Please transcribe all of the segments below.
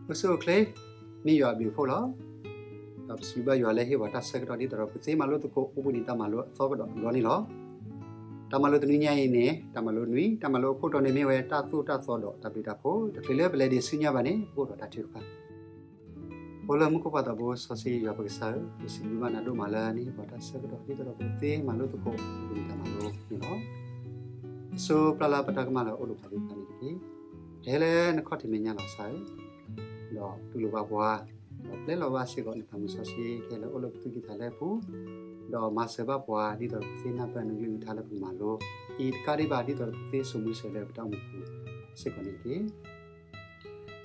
အိၣ်ဆူၣ်အိၣ်ချ့ မ့ၢ်ယွၤအဘျုးအဖှိၣ်လီၤ. ဒီးပစံးဘျုးဘၣ်ယွၤလၢဟ့ၣ်ပှၤတၢ်ဆၢကတီၢ်ဒ်သိးဒီးပသ့မၤလိသကိး အိၣ်ဘှံးနံၤတၢ်မၤလိအသီကဒီးတဘျီန့ၣ်လီၤ. တၢ်မၤလိတနွံညါအံၤန့ၣ် တၢ်မၤလိနွံ တၢ်မၤလိအခိၣ်တီန့ၣ်မ့ၢ်ဝဲတၢ်သိၣ်တၢ်သီဒီးတၢ်ဘျုးတၢ်ဖှိၣ်, တချုးလၢပလဲၤဒံးဆူညါဘၣ်န့ၣ် ပအိၣ်ဒီးတၢ်ထုကဖၣ် အိၣ်လၢမူခိၣ်ပၢ်သးဘိစီဆှံယွၤပကစၢ်ဧၢ, ပစံးဘျုးဘၣ်နၤဒိၣ်မးလၢနဟ့ၣ်ပှၤတၢ်ဆၢကတီၢ်ဒ်သိးဒီးပသ့မၤလိသကိး အိၣ်ဘှံးနံၤတၢ်မၤလိန့ၣ်လီၤ. အစိပျၢ်လၢပတၢ်ကမၣ်လၢအအိၣ်ဒီးပှၤသ့ၣ်တဖၣ်န့ၣ်တက့ၢ်. ပဟဲလၢနခီၣ်ထံးမဲာ်ညါလီၤ ကစၢ်ဧၢ, ဒီးတူၢ်လိာ်ဘၣ်ပှၤ, ဒီးပျဲလီၤဘၣ်စ့ၢ်ကီးနသးမုၢ်စီဆှံ ကဟဲလၢအအိၣ်လၢပသူၣ်ကံၢ်သးလဲပူၤ, ဒီးမၤစၢၤဘၣ်ပှၤဒ်သိးဒီးပသ့နၢ်ပၢၢ်နကလုၢ်ကထါလၢပကမၤလိ, အံၤတကးဒံးဘၣ်ဒ်သိးဒီးပသ့စိာ်မူစိာ်လဲပတၢ်အိၣ်မူပူၤစ့ၢ်ကီးန့ၣ်တက့ၢ်.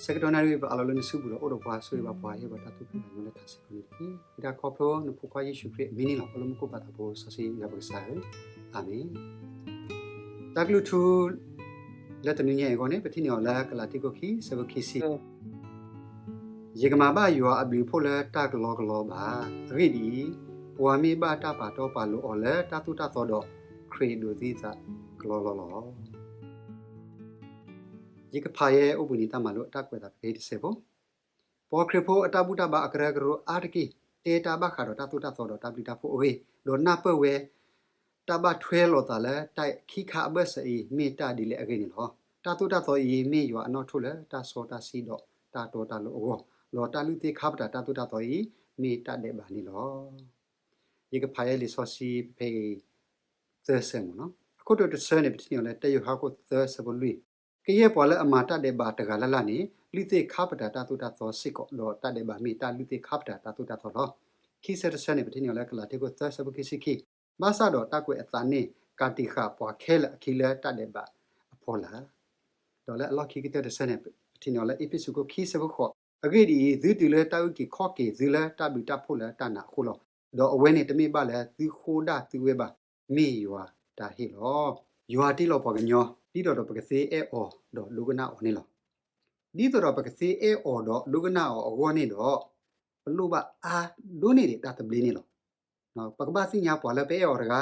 ဆၢကတီၢ်နၣ်ရံၣ်ပအးလီၤလၢနစုပူၤဒီးအိၣ်ဒီးပှၤဆိၣ်ဂ့ၤဘၣ်ပှၤ ဟ့ၣ်ပှၤတၢ်သူၣ်ဖှံသးညီလၢထးစ့ၢ်ကီးန့ၣ်တက့ၢ်. ဝံတၢ်ခီဖျိနဖိခွါယ့ၣ်ၡူးခရံာ်အမံၤန့ၣ်လီၤ. အိၣ်လၢမူခိၣ်ပၢ်သးဘိစီဆှံယွၤပကစၢ်ဧၢ, အၤမ့ၣ်. တၢ်ကလုၢ်ထူ လၢတနွံညါအံၤအဂီၢ်န့ၣ် ပထံၣ်န့ၢ်အီၤလၢကလၤတံခိၣ်ခံ ဆၢဖိခံဆံ ယကမၤဘၣ်ယွၤအဘျုးအဖှိၣ်လၢတၢ်ကလီကလီဘၣ်. အဂ့ၢ်ဒ်အံၤ, ပှၤမ့ၢ်ဘၣ်တၢ်ပာ်တီပာ်လိၤအီၤလၢတၢ်သိၣ်တၢ်သီဒီး ခရံာ်ဒိးသံသးကလီလီလီၤ. ယကဖးယဲအိၣ်ဘှံးနံၤတၢ်မၤလိအတၢ်ကွဲးသးဖဲအံၤတစဲးဖိ ပှၤခရံာ်ဖိအတၢ်ဘူၣ်တၢ်ဘါအကရၢကရိအါတက့ၢ် တဲတၢ်ဘၣ်ဃးဒီးတၢ်သိၣ်တၢ်သီဒီးတၢ်ဘျုးတၢ်ဖှိၣ်အဂ့ၢ်, ဒီးနၢ်ပၢၢ်ဝဲ တၢ်ဘၣ်ထွဲလိာ်သးလၢတၢ်ခံခါအဘၢၣ်စၢၤအံၤ မ့ၢ်တၢ်ဒ်လဲၣ်အဂ့ၢ်န့ၣ်လီၤ. တၢ်သိၣ်တၢ်သီအံၤမ့ၢ်ယွၤအနီၣ်ထိၣ်လၢတၢ်တီတၢ်လိၤအဂီၢ်, ဒီးတၢ်လုၢ်သ့ၣ်ခါပတာ်တၢ်သိၣ်တၢ်သီအံၤ မ့ၢ်တၢ်ဒဲးဘးန့ၣ်လီၤ. ယကဖးယဲလံာ်စီဆှံဖဲအံၤ သၢဆၢမ့ၢ်နီၤ. အခိၣ်တီတဆၢန့ၣ် ပထံၣ်န့ၢ်အီၤလၢ တၢယိၤဟၣ်ခိၣ်သၢဆၢဖိလွံၢ်, ကယဲၢ်ပှၤလၢအမၤတၢ်ဒဲးဘးတဂၤလၢ်လၢ်န့ၣ် လုၢ်သ့ၣ်ခါပတာ်တၢ်သိၣ်တၢ်သီစ့ၢ်ကီး, ဒီးတၢ်ဒဲးဘးမ့ၢ်တၢ်လုၢ်သ့ၣ်ခါပတာ်တၢ်သိၣ်တၢ်သီလီၤ. ခံဆၢတဆၢန့ၣ် ပထံၣ်န့ၢ်အီၤလၢကလၤတံခိၣ်သၢဆၢဖိခံဆံခံ, ဘၣ်ဆၣ်ဒီးတၢ်ကွဲးအသးန့ၣ် ကၤတံာ်ဃာ်ပှၤခဲလၢာ်အခံလၢတၢ်ဒဲးဘးအဖီလာ်. ဒီးလၢအလီၢ်ခံကတၢၢ်တဆၢန့ၣ် ပထံၣ်န့ၢ်အီၤလၢအ့းဖ့းစူးခိၣ်ခံဆၢဖိဃိး, အဂ့ၢ်ဒ်အံၤ, သုတုၤလၢတၢ်အုၣ်က့ၤခီၣ်က့ၤသုလၢတၢ်ဘျုးတၢ်ဖှိၣ်လၢတၢ်နာ်အဃိလီၤ. ဒီးအဝဲန့ၣ်တမ့ၢ်ဘၣ်လၢသုဃိဒၣ်သုဝဲဘၣ်, မ့ၢ်ယွၤတၢ်ဟ့ၣ်လီၤ. ယွၤတ့လီၤပှၤကညီ ဒ်သိးဒီးပကသ့အဲၣ်အီၤဒီးဒိကနၣ်အီၤန့ၣ်လီၤ. ဒ်သိးဒီးပကသ့အဲၣ်အီၤဒီးဒိကနၣ်အီၤအဂီၢ်န့ၣ်ဒီး ပလိၣ်ဘၣ်အါဒိၣ်န့ၢ်ဒံးတၢ်သဘျ့န့ၣ်လီၤ. ပကဘၣ်သ့ၣ်ညါပှၤလၢပအဲၣ်အီၤတဂၤ,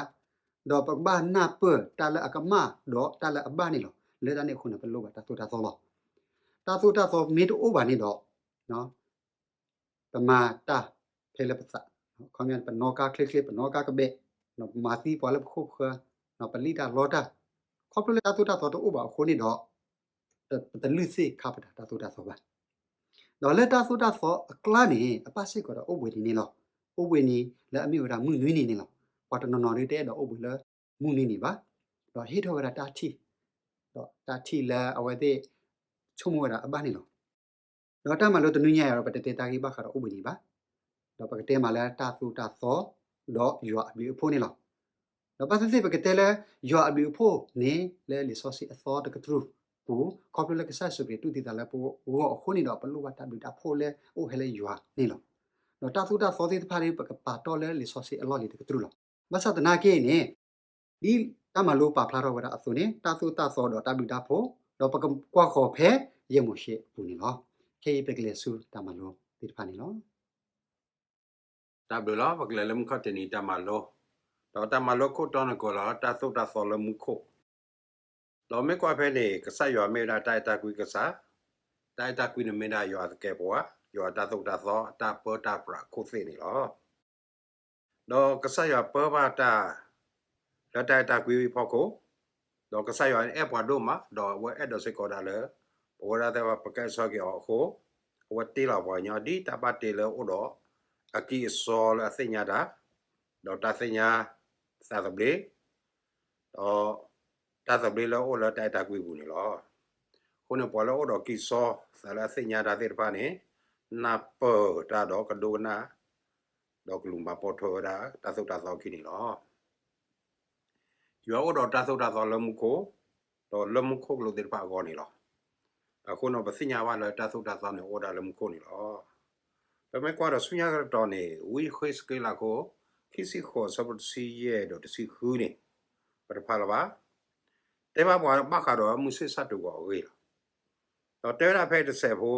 ဒီးပကဘၣ်နၢ်ပၢၢ်တၢ်လၢအကမၣ်ဒီးတၢ်လၢအဘၣ်န့ၣ်လီၤ. လၢတၢ်န့ၣ်အဃိန့ၣ် ပလိၣ်ဘၣ်တၢ်သိၣ်တၢ်သီလီၤ. တၢ်သိၣ်တၢ်သီမ့ၢ်တအိၣ်ဘၣ်န့ၣ်ဒီး ပမၤတၢ်ဖဲလၢပသး, ခီပညီ ပနီၣ်ကါချ့ချ့, ပနီၣ်ကါကဘဲး, ပမၤသံပှၤလၢပခိၣ်ပဃၢၤ, ပလံၣ်တၢ်လီတၢ်, ခီဖျိလၢတၢ်သိၣ်တၢ်သီတအိၣ်ဘၣ်အဃိန့ၣ်ဒီး ပတလုၢ်သ့ၣ်ခါပတာ်တၢ်သိၣ်တၢ်သီဘၣ်. ဒီးလၢတၢ်သိၣ်တၢ်သီအကျါန့ၣ် အပၣ်စ့ၢ်ကီးဒီးအိၣ်ဘှံးနံၤန့ၣ်လီၤ. အိၣ်ဘှံးနံၤလၢအမ့ၢ်ဝဲဒၣ်မုၢ်နွံနံၤန့ၣ်လီၤ. ပှၤတနီၤနီၤဒ်တအဲၣ်ဒိးအိၣ်ဘှံးလၢမုၢ်နွံနံၤဘၣ်, ဒီးဟ့ၣ်ထီၣ်ဝဲဒၣ်တၢ်ထံၣ်, ဒီးတၢ်ထံၣ်လၢအဝဲသ့ၣ်ဆိကမိၣ်ဝဲဒၣ်အဘၣ်န့ၣ်လီၤ. ဒီးတၢ်မၤလိတနွံညါအံၤဒီး ပတတဲတၢ်ဂ့ၢ်ဘၣ်ဃးဒီးအိၣ်ဘှံးနံၤဘၣ်, ဒီးပကတဲမးလၢတၢ်သိၣ်တၢ်သီ ဒီးယွၤအဘျုးအဖှိၣ်န့ၣ်လီၤ. ဒီးဘၣ်သ့ၣ်သ့ၣ်ပကတဲလၢ ယွၤအဘျုးအဖှိၣ်န့ၣ် လၢလံာ်စီဆှံအသီတကတြူၢ်ပူၤ, ခီဖျိလၢကစၢ်ယ့ၣ်ၡူးခရံာ်တူၢ်သံသးလၢပဂီၢ်အဃိန့ၣ်ဒီး ပလိၣ်ဘၣ်တၢ်ဘျုးတၢ်ဖှိၣ်လၢအအိၣ်ဟဲလၢယွၤန့ၣ်လီၤ. ဒီးတၢ်သိၣ်တၢ်သီသ့ၣ်တဖၣ်ဒီး ပကပာ်တီၢ်လၢလံာ်စီဆှံအလီၢ်လံၤတကတြူၢ်လီၤ. ဘၣ်ဆၣ်သနာ်က့န့ၣ် ဒ်တၢ်မၤလိပာ်ဖျါထီၣ်ဝဲဒၣ်အသိးန့ၣ် တၢ်သိၣ်တၢ်သီဒီးတၢ်ဘျုးတၢ်ဖှိၣ်, ဒီးပကကွၢ်ဃီၤဖဲယဲၢ်မိၤၡ့အပူၤန့ၣ်လီၤ. ခဲအံၤပကလဲၤဆူတၢ်မၤလိသ့ၣ်တဖၣ်န့ၣ်လီၤ. တၢ်ဘျုးလီၤ. ပကလဲၤလၢမုၢ်ခီၣ်ထံးနံၤတၢ်မၤလိ, ဒီးတၢ်မၤလိခိၣ်တီန့ၣ်ကိးလီၤ တၢ်သိၣ်တၢ်သီလၢမူခိၣ်, ဒီးမ့ၢ်ကွၢ်ဖဲန့ၣ် ကစၢ်ယွၤမ့ၢ်ဝဲဒၣ်တၢ်အဲၣ်တၢ်ကွံကစၢ်, တၢ်အဲၣ်တၢ်ကွံန့ၣ်မ့ၢ်ဒၣ်ယွၤသကဲးပဝး, ယွၤတၢ်သိၣ်တၢ်သီအတၢ်ပၢတၢ်ပြးခိၣ်သ့ၣ်န့ၣ်လီၤ. ဒီးကစၢ်ယွၤပၢဘၣ်တၢ် လၢတၢ်အဲၣ်တၢ်ကွံအဖီခိၣ်, ဒီးကစၢ်ယွၤန့ၣ်အဲၣ်ပှၤဒိၣ်မး, ဒီးအဝဲအဲၣ်ဒိးစ့ၢ်ကီးဒၣ်လၢ ပဝဲဒၣ်သ့ၣ်တဖၣ်ပကဲဆၢက့ၤအီၤအဃိ, အဝဲတ့လီၤပှၤကညီဒ်တၢ်ဘၣ်တ့လၢအအိၣ်ဒီး အကံၢ်အစီလၢအသ့ၣ်ညါတၢ်, ဒီးတၢ်သ့ၣ်ညါသးသဘျ့, ဒီးတၢ်သဘျ့လၢအအိၣ်လၢတၢ်အဲၣ်တၢ်ကွံအပူၤန့ၣ်လီၤ. အဃိန့ၣ် ပှၤလၢအအိၣ်ဒီးကံၢ်စီသးလၢအသ့ၣ်ညါတၢ်သ့ၣ်တဖၣ်န့ၣ် နၢ်ပၢၢ်တၢ်ဒီးကဒိကနၣ်, ဒီးကလူၤမၤပိာ်ထွဲဝဲဒၣ်တၢ်သိၣ်တၢ်သီအခံန့ၣ်လီၤ. ယွၤအိၣ်ဒီးတၢ်သိၣ်တၢ်သီလၢမူခိၣ်, ဒီးလၢမူခိၣ်ကလူးသ့ၣ်တဖၣ်အဂီၢ်န့ၣ်လီၤ. အဃိန့ၣ် ပသ့ၣ်ညါဘၣ်လၢတၢ်သိၣ်တၢ်သီန့ၣ် အိၣ်ဝဲဒၣ်လၢမူခိၣ်န့ၣ်လီၤ. ပမ့ၢ်ကွၢ်ဒီးဆူညါကတီၢ်န့ၣ် ဝံယဃ့းစက့လးခိၣ် ခံဆံဃိး အဆၢဖိတဆံယဲၢ်ဒီးတဆံဃုန့ၣ် ပတဖးလၢၤဘၣ်. တဲဘၣ်ပှၤဘၣ်ဃးဒီးမုၢ်ဆ့ၣ်ဆၣ်တူၢ်ဂီၤအဂ့ၢ်လီၤ. ဒီးတဲဝဲဒၣ်ဖဲတစဲးဖိ,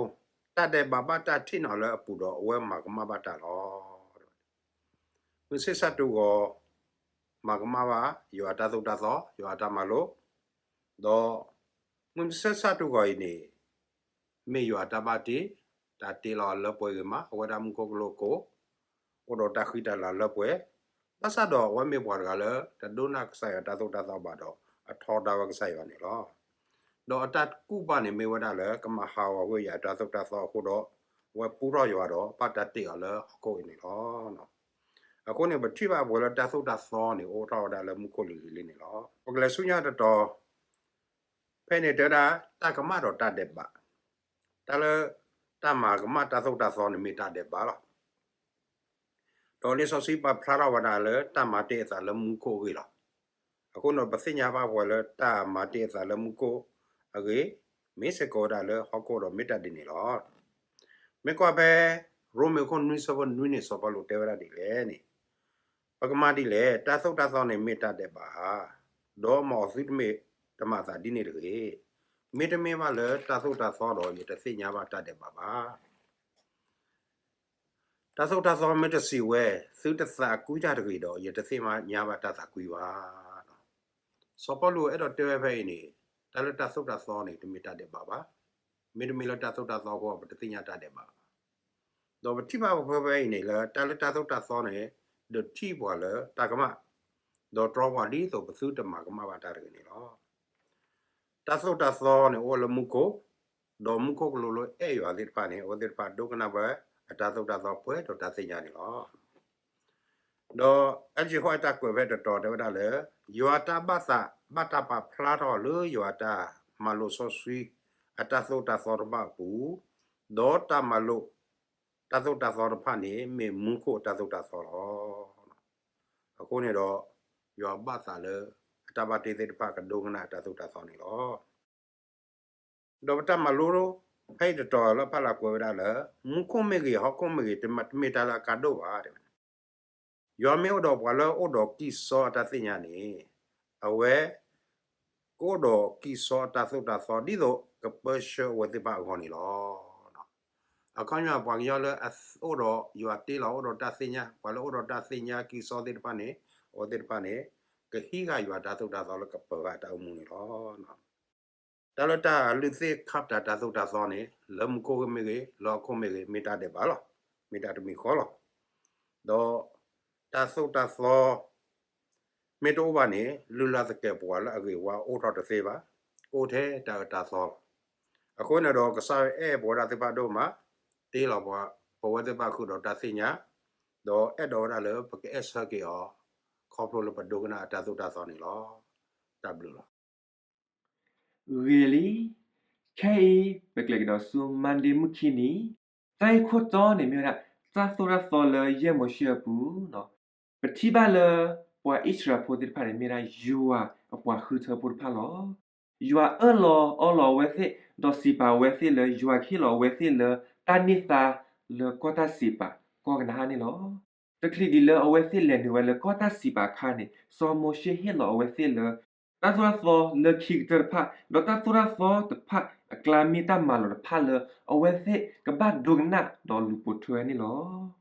တၢ်ဒဲးဘးဘၣ်တၢ်ထံၣ်နီၤလၢအပူၤဒီးအဝဲမၤကမၣ်ဘၣ်တၢ်လီၤ. မုၢ်ဆ့ၣ်ဆၣ်တူၢ်ဂီၤ မၤကမၣ်ဘၣ် ယွၤအတၢ်သိၣ်တၢ်သီ ယွၤအတၢ်မၤလိာ်, ဒီးမုၢ်ဆ့ၣ်ဆၣ်တူၢ်ဂီၤအံၤန့ၣ် မ့ၢ်ယွၤအတၢ်ဘၣ်တ့, တၢ်တ့လီၤလၢပှဲၤဂ့ၤမး အဝဲဒၣ်မူခိၣ်ကလူးကိး, အိၣ်ဒီးတၢ်ဃံတၢ်လၤလၢပှဲၤ, ဘၣ်ဆၣ်ဒီးအဝဲမ့ၢ်ပှၤတဂၤလၢ တဒိကနၣ်ကစၢ်ယွၤတၢ်သိၣ်တၢ်သီဘၣ်ဒီး အထီဒါဝဲကစၢ်ယွၤန့ၣ်လီၤ. ဒီးအတၢ်ကူၣ်ဘၣ်န့ၣ်မ့ၢ်ဝဲဒၣ်လၢ ကမၤဟးဂီၤကွံာ်ယွၤအတၢ်သိၣ်တၢ်သီအဃိဒီး အဝဲပူထီၣ်ယွၤဒီး ဘၣ်တၢ်တ့အီၤလၢဟီၣ်ခိၣ်အံၤန့ၣ်လီၤ. အဃိန့ၣ် ပထံၣ်ဘၣ်ပှဲၤလၢတၢ်သိၣ်တၢ်သီန့ၣ် အိၣ်ထီၣ်ဝဲဒၣ်လၢမူခိၣ်လံၤလံၤလံန့ၣ်လီၤ. ပကလဲၤဆူညါတတီၤ ဖဲန့ၣ်တဲဝဲဒၣ် တၢ်ကမၣ်ဒီးတၢ်ဒဲးဘး, တၢ်လၢ တၢ်မၤကမၣ်တၢ်သိၣ်တၢ်သီန့ၣ်မ့ၢ်တၢ်ဒဲးဘးလီၤ. ဒီးလံာ်စီဆှံပာ်ဖျါထီၣ်ဝဲဒၣ်လၢတၢ်မၤတ့ၢ်အသးလၢမူခိၣ်အဂ့ၢ်လီၤ. အဃိန့ၣ် ပသ့ၣ်ညါဘၣ်ပှဲၤလၢတၢ်မၤတ့ၢ်အသးလၢမူခိၣ်အဂ့ၢ်, မ့ၢ်စ့ၢ်ကီးဝဲဒၣ်လၢဟီၣ်ခိၣ်ဒီးမ့ၢ်တၢ်ဒ်န့ၣ်လီၤ. မ့ၢ်ကွၢ်ဖဲ ရိမ့ၤခိၣ်နွံဆၢဖိနွံန့ၣ် စီၤပီလူးတဲဝဲဒၣ်ဒ်လဲၣ်န့ၣ်, ပကမၤဒ်လဲၣ်, တၢ်သိၣ်တၢ်သီန့ၣ်မ့ၢ်တၢ်ဒဲးဘးဧါ, ဒီးမ်အသုတမ့ၢ်တမၤအသးဒ်န့ၣ်တဂ့ၤ. မ့တမ့ၢ်ဘၣ်လၢတၢ်သိၣ်တၢ်သီဒီး ယတသ့ၣ်ညါဘၣ်တၢ်ဒဲးဘးဘၣ်. တၢ်သိၣ်တၢ်သီမ့ၢ်တစံးဝဲ, သုတသးကွံတၢ်တဂ့ၤဒီး ယတသ့ၣ်ညါဘၣ်တၢ်သးကွံဘၣ်. စီၤပီလူးအဲၣ်ဒိးတဲဝဲဖဲအံၤန့ၣ်, တၢ်လၢတၢ်သိၣ်တၢ်သီန့ၣ် တမ့ၢ်တၢ်ဒဲးဘးဘၣ်. မ့တမ့ၢ်လၢတၢ်သိၣ်တၢ်သီအဃိ ပတသ့ၣ်ညါတၢ်ဒဲးဘးဘၣ်. ဒီးပထံၣ်ဘၣ်ဖဲဖဲအံၤန့ၣ်လၢ တၢ်လၢတၢ်သိၣ်တၢ်သီန့ၣ် ဒုးထံၣ်ပှၤလၢတၢ်ကမၣ်, ဒီးတြီပှၤဒ်သိးပသုတမၤကမၣ်ဘၣ်တၢ်တဂ့ၤန့ၣ်လီၤ. တၢ်သိၣ်တၢ်သီန့ၣ်အိၣ်လၢမူခိၣ်, ဒီးမူခိၣ်ကလူးလၢအဲၣ်ယွၤသ့ၣ်တဖၣ်န့ၣ် အဝဲသ့ၣ်တဖၣ်ဒိကနၣ်ဝဲအတၢ်သိၣ်တၢ်သီပှဲၤဒီးတၢ်သ့ၣ်ညါန့ၣ်လီၤ. ဒီး Ellen White တၢ်ကွဲးဖဲတတီၤတဲဝဲဒၣ်လၢ ယွၤတၢ်ဘၣ်သးဘၣ်တၢ်ပာ်ဖျါထီၣ်လၢယွၤအတၢ်မၤလိာ်စီဆှံ အတၢ်သိၣ်တၢ်သီတဖၣ်အပူၤ, ဒီးတၢ်မၤလိာ် တၢ်သိၣ်တၢ်သီတဖၣ်န့ၣ် မ့ၢ်မူခိၣ်အတၢ်သိၣ်တၢ်သီလီၤ. အဃိန့ၣ်ဒီး ယွၤဘၣ်သးလၢ အတၢ်ဘၣ်တ့သ့ၣ်တဖၣ်ကဒိကနၣ်အတၢ်သိၣ်တၢ်သီန့ၣ်လီၤ. ဒီးပတၢ်မၤလိ ဖဲအံၤတတီၤလၢဖးလၢကွဲးဝဲဒၣ်လၢ မူခိၣ်မ့ၢ်ဂ့ၤ ဟီၣ်ခိၣ်မ့ၢ်ဂ့ၤ တမ့ၢ်တၢ်လၢအကါဒိၣ်ဘၣ် တဲဝဲ. ယွၤမ့ၢ်အိၣ်ဒီးပှၤလၢအိၣ်ဒီးကံၢ်စီအတၢ်သ့ၣ်ညါန့ၣ် အဝဲ ကအိၣ်ဒီးကံၢ်စီအတၢ်သိၣ်တၢ်သီ ဒ်သိးကပၢဆှၢအဝဲသ့ၣ်တဖၣ်အဂီၢ်န့ၣ်လီၤ. အခီပညီ ပှၤကညီလၢအအိၣ်ဒီးယွၤတ့လီၤ အိၣ်ဒီးတၢ်သ့ၣ်ညါ, ပှၤလၢအိၣ်ဒီးတၢ်သ့ၣ်ညါကံၢ်စီသ့ၣ်တဖၣ်န့ၣ် အဝဲသ့ၣ်တဖၣ်န့ၣ် ကဟံးဃာ်ယွၤတၢ်သိၣ်တၢ်သီလၢကပၢၤဃာ်အတၢ်အိၣ်မူန့ၣ်လီၤ. တၢ်လၢတၢ်လုၢ်သ့ၣ်ခါပတာ်တၢ်သိၣ်တၢ်သီန့ၣ် လၢမူခိၣ်မ့ၢ်ဂ့ၤ လၢဟီၣ်ခိၣ်မ့ၢ်ဂ့ၤ မ့ၢ်တၢ်ဒဲးဘးလီၤ. မ့ၢ်တၢ်တမံၤဃီလီၤ. ဒီးတၢ်သိၣ်တၢ်သီ မ့ၢ်တအိၣ်ဘၣ်န့ၣ် လုၢ်လၢ်သကဲးပဝးလၢအဂ့ၤဝါအိၣ်ထီၣ်တသ့ဘၣ်. အိၣ်ထဲတၢ်အၢတၢ်သီလီၤ. အဃိန့ၣ်ဒီး ကစၢ်ယွၤအဲၣ်ပဝဲဒၣ်သ့ၣ်တဖၣ်ဒိၣ်မး, တ့လီၤပဝဲသ့ၣ်တဖၣ်ဃုာ်ဒီးတၢ်သ့ၣ်ညါ, ဒီးအဲၣ်ဒိးဝဲဒၣ်လၢပကအဲၣ်ဆၢက့ၤအီၤ ခီဖျိလၢပဒိကနၣ်အတၢ်သိၣ်တၢ်သီန့ၣ်လီၤ. တၢ်ဘျုးလီၤ. ဂ့ၤလံ. ခဲအံၤ ပကျဲၤကဒီးဆူ Monday မုၢ်ခံနံၤ, တၢ်ဂ့ၢ်ခိၣ်တီန့ၣ်မ့ၢ်ဝဲဒၣ် တၢ်သိၣ်တၢ်သီလၢယဲၢ်မိၤၡ့အပူၤ. ပထံၣ်ဘၣ်လၢ ပှၤအံၣ်စရ့လးဖိသ့ၣ်တဖၣ်န့ၣ်မ့ၢ်ဒၣ်ယွၤအပှၤဃုထၢဖိတဖၣ်လီၤ. ယွၤအၢၣ်လီၤအီလီၤအဝဲသ့ၣ် ဒီးစံးပာ်အဝဲသ့ၣ်လၢ ယွၤကဟ့ၣ်လီၤအဝဲသ့ၣ်လၢတၢ်န့ၢ်သါလၢကီၢ်တၢ်စံးပာ်ကီၢ်ကနၤအၣ်န့ၣ်လီၤ. တချုးဒ်လၢအဝဲသ့ၣ်လဲၤနုာ်ဝဲလၢကီၢ်တၢ်စံးပာ်အခါန့ၣ် စီၤမိၤၡ့ဟ့ၣ်လီၤအဝဲသ့ၣ်လၢ တၢ်သိၣ်တၢ်သီလၢခံကတၢၢ်တဖၣ်, ဒီးတၢ်သိၣ်တၢ်သီလၢခံကတၢၢ်တဖၣ်အကျါမ့ၢ်တၢ်မၤလိာ်တဖၣ်လၢ အဝဲသ့ၣ်ကဘၣ်ဒိကနၣ်ဒီးလူၤပိာ်ထွဲန့ၣ်လီၤ.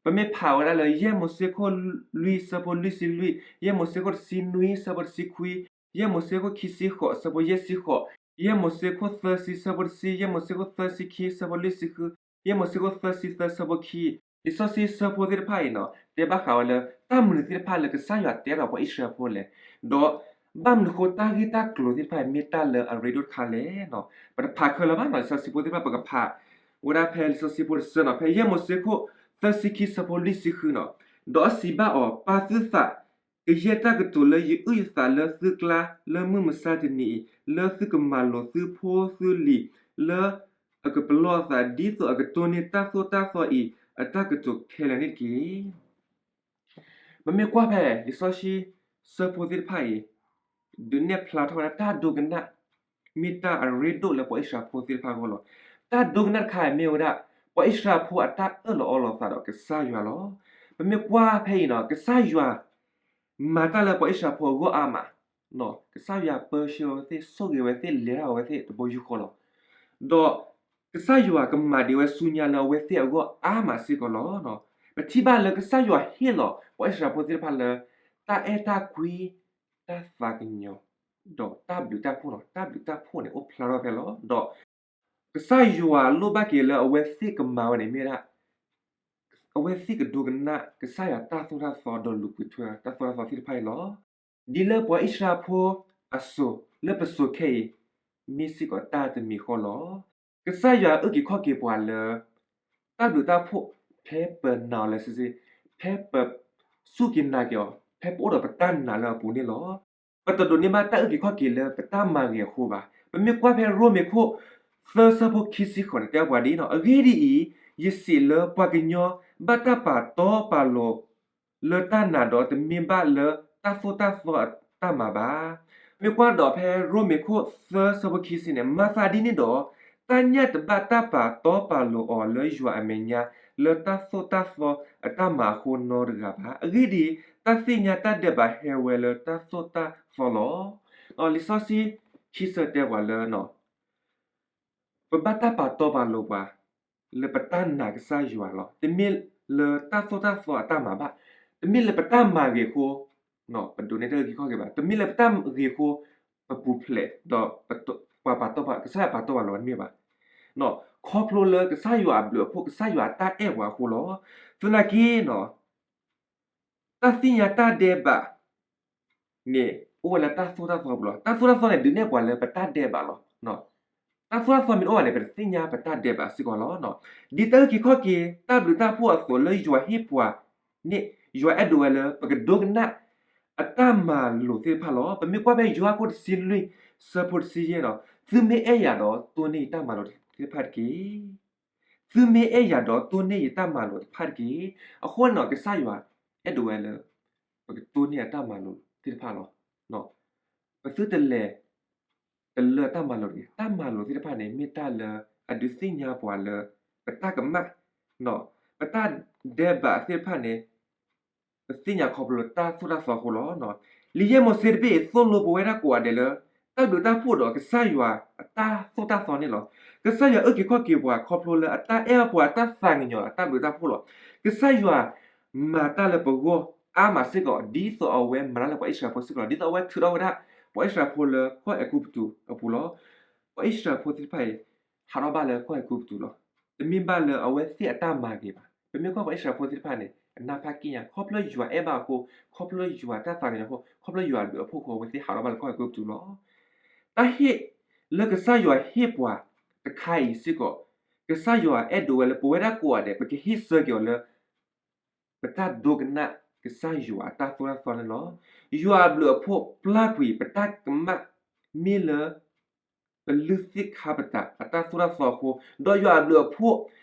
ပမ့ၢ်ဖးဝဲဒၣ်လၢ ယဲၢ်မိၤၡ့ခိၣ်လွံၢ်ဆၢဖိလွံၢ်ဆံလွံၢ်, ယဲၢ်မိၤၡ့ခိၣ်တဆံနွံဆၢဖိတဆံခွံ, ယဲၢ်မိၤၡ့ခိၣ်ခံဆံဃိးဆၢဖိယဲၢ်ဆံဃိး, ယဲၢ်မိၤၡ့ခိၣ်သၢဆံဆၢဖိတဆံ, ယဲၢ်မိၤၡ့ခိၣ်သၢဆံခံဆၢဖိလွံၢ်ဆံဃု, ယဲၢ်မိၤၡ့ခိၣ်သၢဆံသၢဆၢဖိခံ, လံာ်စီဆှံဆၢဖိသ့ၣ်တဖၣ်အံၤန့ၣ် တဲဘၣ်ဃးဝဲလၢ တၢ်မနုၤသ့ၣ်တဖၣ်လၢကစၢ်ယွၤတဲဒီးပှၤအံၣ်စရ့လးဖိလဲၣ်, ဒီးဘၣ်မနုၤဃိတၢ်ဂ့ၢ်တၢ်ကျိၤသ့ၣ်တဖၣ်အံၤမ့ၢ်တၢ်လၢအရ့ဒိၣ်တခါလဲၣ်န့ၣ် ပတဖးခဲလၢာ်ဘၣ်န့ၣ် လံာ်စီဆှံဖိသ့ၣ်တဖၣ်ပကဖးဝဲဒၣ်ဖဲလံာ်စီဆှံဖိတဆၢန့ၣ် ဖဲယဲၢ်မိၤၡ့ခိၣ်သၢဆံခံဆၢဖိလွံၢ်ဆံဃုန့ၣ်, ဒီးစံးဘၣ်အီၤ, ပာ်သုသး ကယဲၢ်တၢ်ကတိၤလၢယအုၣ်ယသးလၢသုကျါ လၢမုၢ်မဆါတနံၤအံၤ, လၢသုကမၤလိာ်သုဖိသုလံၤ, လၢအကပလီၢ်အသး ဒ်သိးအကတိၢ်န့ၢ်တၢ်သိၣ်တၢ်သီအံၤအတၢ်ကတိၤခဲလၢာ်န့ၣ်တက့ၢ်. ပမ့ၢ်ကွၢ်ဖဲလံာ်စီဆှံဆၢဖိသ့ၣ်တဖၣ်အံၤ ဒုးနဲၣ်ဖျါထီၣ်ဝဲဒၣ်တၢ်ဒိကနၣ် မ့ၢ်တၢ်အရ့ဒိၣ်လၢပှၤအံၣ်စရ့လးဖိသ့ၣ်တဖၣ်အဂီၢ်လီၤ. တၢ်ဒိကနၣ်တခါအံၤမ့ၢ်ဝဲဒၣ် ပှၤအံၣ်စရ့လးဖိအတၢ်အၢၣ်လီၤအီလီၤသးဒီးကစၢ်ယွၤလီၤ. ပမ့ၢ်ကွၢ်ဖဲအံၤနီၤ ကစၢ်ယွၤ မၤတၢ်လၢပှၤအံၣ်စရ့လးဖိအဂီၢ်အါမး, ကစၢ်ယွၤပၢဆှၢဝဲသ့ၣ် ဆိၣ်ဂ့ၤဝဲသ့ၣ် လဲၤတၢ်အဝဲသ့ၣ်တဘိယူၢ်ဃီလီၤ. ဒီးကစၢ်ယွၤကမၤဒံးဝဲဆူညါလၢအဝဲသ့ၣ်အဂီၢ်အါမးစ့ၢ်ကီးလီၤ. ပထံၣ်ဘၣ်လၢကစၢ်ယွၤဟ့ၣ်လီၤပှၤအံၣ်စရ့လးဖိသ့ၣ်တဖၣ်လၢ တၢ်အဲၣ်တၢ်ကွံ, တၢ်သးကညီၤ, ဒီးတၢ်ဘျုးတၢ်ဖှိၣ်လီၤ. တၢ်ဘျုးတၢ်ဖှိၣ်န့ၣ် အိၣ်ဖျါထီၣ်ဖဲလီၤ. ဒီးကစၢ်ယွၤလိၣ်ဘၣ်က့ၤလၢအဝဲသ့ၣ်ကမၤဝဲန့ၣ်မ့ၢ်ဒၣ် အဝဲသ့ၣ်ကဒိကနၣ်ကစၢ်ယွၤတၢ်သိၣ်တၢ်သီဒီးလူၤကွံာ်ထွဲတၢ်သိၣ်တၢ်သီသ့ၣ်တဖၣ်အံၤလီၤ. ဒ်လၢပှၤအံၣ်စရ့လးဖိအစိၤလၢပစိၤခဲအံၤ မ့ၢ်စ့ၢ်ကီးတၢ်တမံၤဃီလီၤ. ကစၢ်ယွၤအုၣ်က့ၤခီၣ်က့ၤပှၤလၢ တၢ်ဘျုးတၢ်ဖှိၣ် ဖဲပနာ်အီၤလၢစ့ၢ်, ဖဲပစူၢ်က့ၤနာ်က့ၤအီၤ, ဖဲပအိၣ်ဒီးပတၢ်နာ်လၢအပူၤန့ၣ်လီၤ. ပတဒိးန့ၢ်ဘၣ်တၢ်အုၣ်က့ၤခီၣ်က့ၤလၢပတၢ်မၤဂ့ၤအဃိဘၣ်. ပမ့ၢ်ကွၢ်ဖဲရိမ့ၤခိၣ်သၢဆၢဖိခံဆံဃိးန့ၣ် တဲပှၤဒ်အံၤနီၤ, အဂ့ၢ်ဒ်အံၤ, ယစံးလၢပှၤကညီဘၣ်တၢ်ပာ်တီပာ်လိၤ လၢတၢ်နာ်ဒီးတမ့ၢ်ဘၣ်လၢတၢ်သိၣ်တၢ်သီအတၢ်မၤဘၣ်. မ့ၢ်ကွၢ်ဒီးဖဲရိမ့ၤခိၣ်သၢဆၢဖိခံဆံန့ၣ် မၤသးဒ်န့ၣ်ဒီး တၢ်ညၣ်တဘၣ်တၢ်ပာ်တီပာ်လိၤအီၤလၢယွၤအမဲာ်ညါ လၢတၢ်သိၣ်တၢ်သီအတၢ်မၤအဃိနီတဂၤဘၣ်. အဂ့ၢ်ဒ်အံၤ, တၢ်သ့ၣ်ညါတၢ်ဒဲးဘးဟဲဝဲလၢတၢ်သိၣ်တၢ်သီလီၤ. လံာ်စီဆှံခံဆၢတဲပှၤလၢ ပဘၣ်တၢ်ပာ်တီပာ်လိၤပှၤ လၢပတၢ်နာ်ကစၢ်ယွၤလီၤ. တမ့ၢ်လၢတၢ်သိၣ်တၢ်သီအတၢ်မၤဘၣ်. တမ့ၢ်လၢပတၢ်မၤဂ့ၤအဃိ ပဒိးန့ၢ်တၢ်အုၣ်က့ၤခီၣ်က့ၤဘၣ်. တမ့ၢ်လၢပတၢ်ဂ့ၤအဃိ ပပူၤဖျဲး ဒီးပှၤပာ်တီပာ် ကစၢ်ယွၤပာ်တီပာ်လိၤတမ့ၢ်ဘၣ်. ခီဖျိလၢကစၢ်ယွၤအဘျုးအဖှိၣ် ကစၢ်ယွၤအတၢ်အဲၣ်ပှၤအဃိလီၤ. သနာ်က့နီၤ တၢ်သ့ၣ်ညါတၢ်ဒဲးဘး န့ၣ် အိၣ်ဝဲလၢတၢ်သိၣ်တၢ်သီပူၤလီၤ. တၢ်သိၣ်တၢ်သီန့ၣ် ဒုးနဲၣ်ပှၤလၢပတၢ်ဒဲးဘးလီၤ. တၢ်သိၣ်တၢ်သီမ့ၢ်တအိၣ်ဘၣ်န့ၣ် ပတသ့ၣ်ညါပတၢ်ဒဲးဘးစ့ၢ်ကီးလီၤ. ဒ်တၢ်အုၣ်က့ၤခီၣ်က့ၤ တၢ်ဘျုးတၢ်ဖှိၣ်အသိးလၢယွၤဟ့ၣ်ပှၤန့ၣ် ယွၤအဲၣ်ဒိးဝဲလၢပကဒိကနၣ် အတၢ်မၤလိာ်သ့ၣ်တဖၣ်လီၤ. ပမ့ၢ်ကွၢ်ဖဲယိၤဟၣ်ခိၣ်တဆံလွံၢ် ဆၢဖိတဆံယဲၢ်ဒီး သုမ့ၢ်အဲၣ်ယၤဒီးတိၢ်န့ၢ်ယတၢ်မၤလိာ်သ့ၣ်တဖၣ်တက့ၢ်. သုမ့ၢ်အဲၣ်ယၤဒီးတိၢ်န့ၢ်ယတၢ်မၤလိာ်တဖၣ်တက့ၢ်. အဃိန့ၣ်ဒီး ကစၢ်ယွၤအဲၣ်ဒိးဝဲလၢ ပကတိၢ်န့ၢ်အတၢ်မၤလိာ်သ့ၣ်တဖၣ်လီၤ. ပသုတလဲၤ တလၢတၢ်မၤလိာ်တဂ့ၤ. တၢ်မၤလိာ်သ့ၣ်တဖၣ်န့ၣ် မ့ၢ်တၢ်လၢအဒုးသ့ၣ်ညါပှၤလၢ ပတၢ်ကမၣ်, ပတၢ်ဒဲးဘးသ့ၣ်တဖၣ်န့ၣ် ပသ့ၣ်ညါခီဖျိလၢတၢ်သိၣ်တၢ်သီအဃိလီၤ. လံာ်ယဲၢ်မိၤၡ့တဘ့ၣ်အံၤ သိၣ်လိပဝဲဒၣ်ကိးဂၤဒဲးလၢ တၢ်ဘျုးတၢ်ဖှိၣ်ဒီးကစၢ်ယွၤအတၢ်သိၣ်တၢ်သီန့ၣ်လီၤ. ကစၢ်ယွၤအုၣ်က့ၤခီၣ်က့ၤပှၤခီဖျိလၢအတၢ်အဲၣ်ပှၤ တၢ်သးကညီၤ တၢ်ဘျုးတၢ်ဖှိၣ်လီၤ. ကစၢ်ယွၤမၤတၢ်လၢပဂီၢ်အါမးစ့ၢ်ကီး ဒ်သိးအဝဲမၤတၢ်လၢပှၤအံၣ်စရ့လးဖိစ့ၢ်ကီးလီၤ. ဒ်သိးအဝဲထုးထီၣ်ဝဲဒၣ် ပှၤအံၣ်စရ့လးဖိလၢကီၢ်အဲၤကူပတူးအပူၤလီၤ. ပှၤအံၣ်စရ့လးဖိသ့ၣ်တဖၣ်အံၤ ဟးထီၣ်ဘၣ်လၢကီၢ်အဲၤကူပတူးလီၤ. တမ့ၢ်ဘၣ်လၢအဝဲသ့ၣ်အတၢ်မၤဂ့ၤဘၣ်. ပမ့ၢ်ကွၢ်ပှၤအံၣ်စရ့လးဖိသ့ၣ်တဖၣ်န့ၣ် အနၢ်ဖးကံၢ်ညါ ခီဖျိယွၤအဲၣ်ဘၣ်အဃိ, ခီဖျိယွၤတၢ်သးကညီၤအဃိ, ခီဖျိယွၤအဘျုးအဖှိၣ်အဃိ အဝဲသ့ၣ်ဟးထီၣ်ဘၣ်လၢကီၢ်အဲၤကူပတူးလီၤ. တၢ်ဟ့ၣ်လၢကစၢ်ယွၤဟ့ၣ်ပှၤတခါအံၤစ့ၢ်ကီး ကစၢ်ယွၤအဲၣ်ဒိးဝဲလၢပဝဲဒၣ်ကိးဂၤဒဲး ပကဟ့ၣ်ဆၢက့ၤအီၤလၢ ပတၢ်ဒိကနၣ်ကစၢ်ယွၤအတၢ်သိၣ်တၢ်သီန့ၣ်လီၤ. ယွၤအဘျုးအဖှိၣ်ပျၢ်ကွံာ်ပတၢ်ကမၣ် မ့ၢ်လၢ ပလုၢ်သ့ၣ်ခါပတာ်အတၢ်သိၣ်တၢ်သီအဃိ, ဒီးယွၤအဘျုးအဖှိၣ်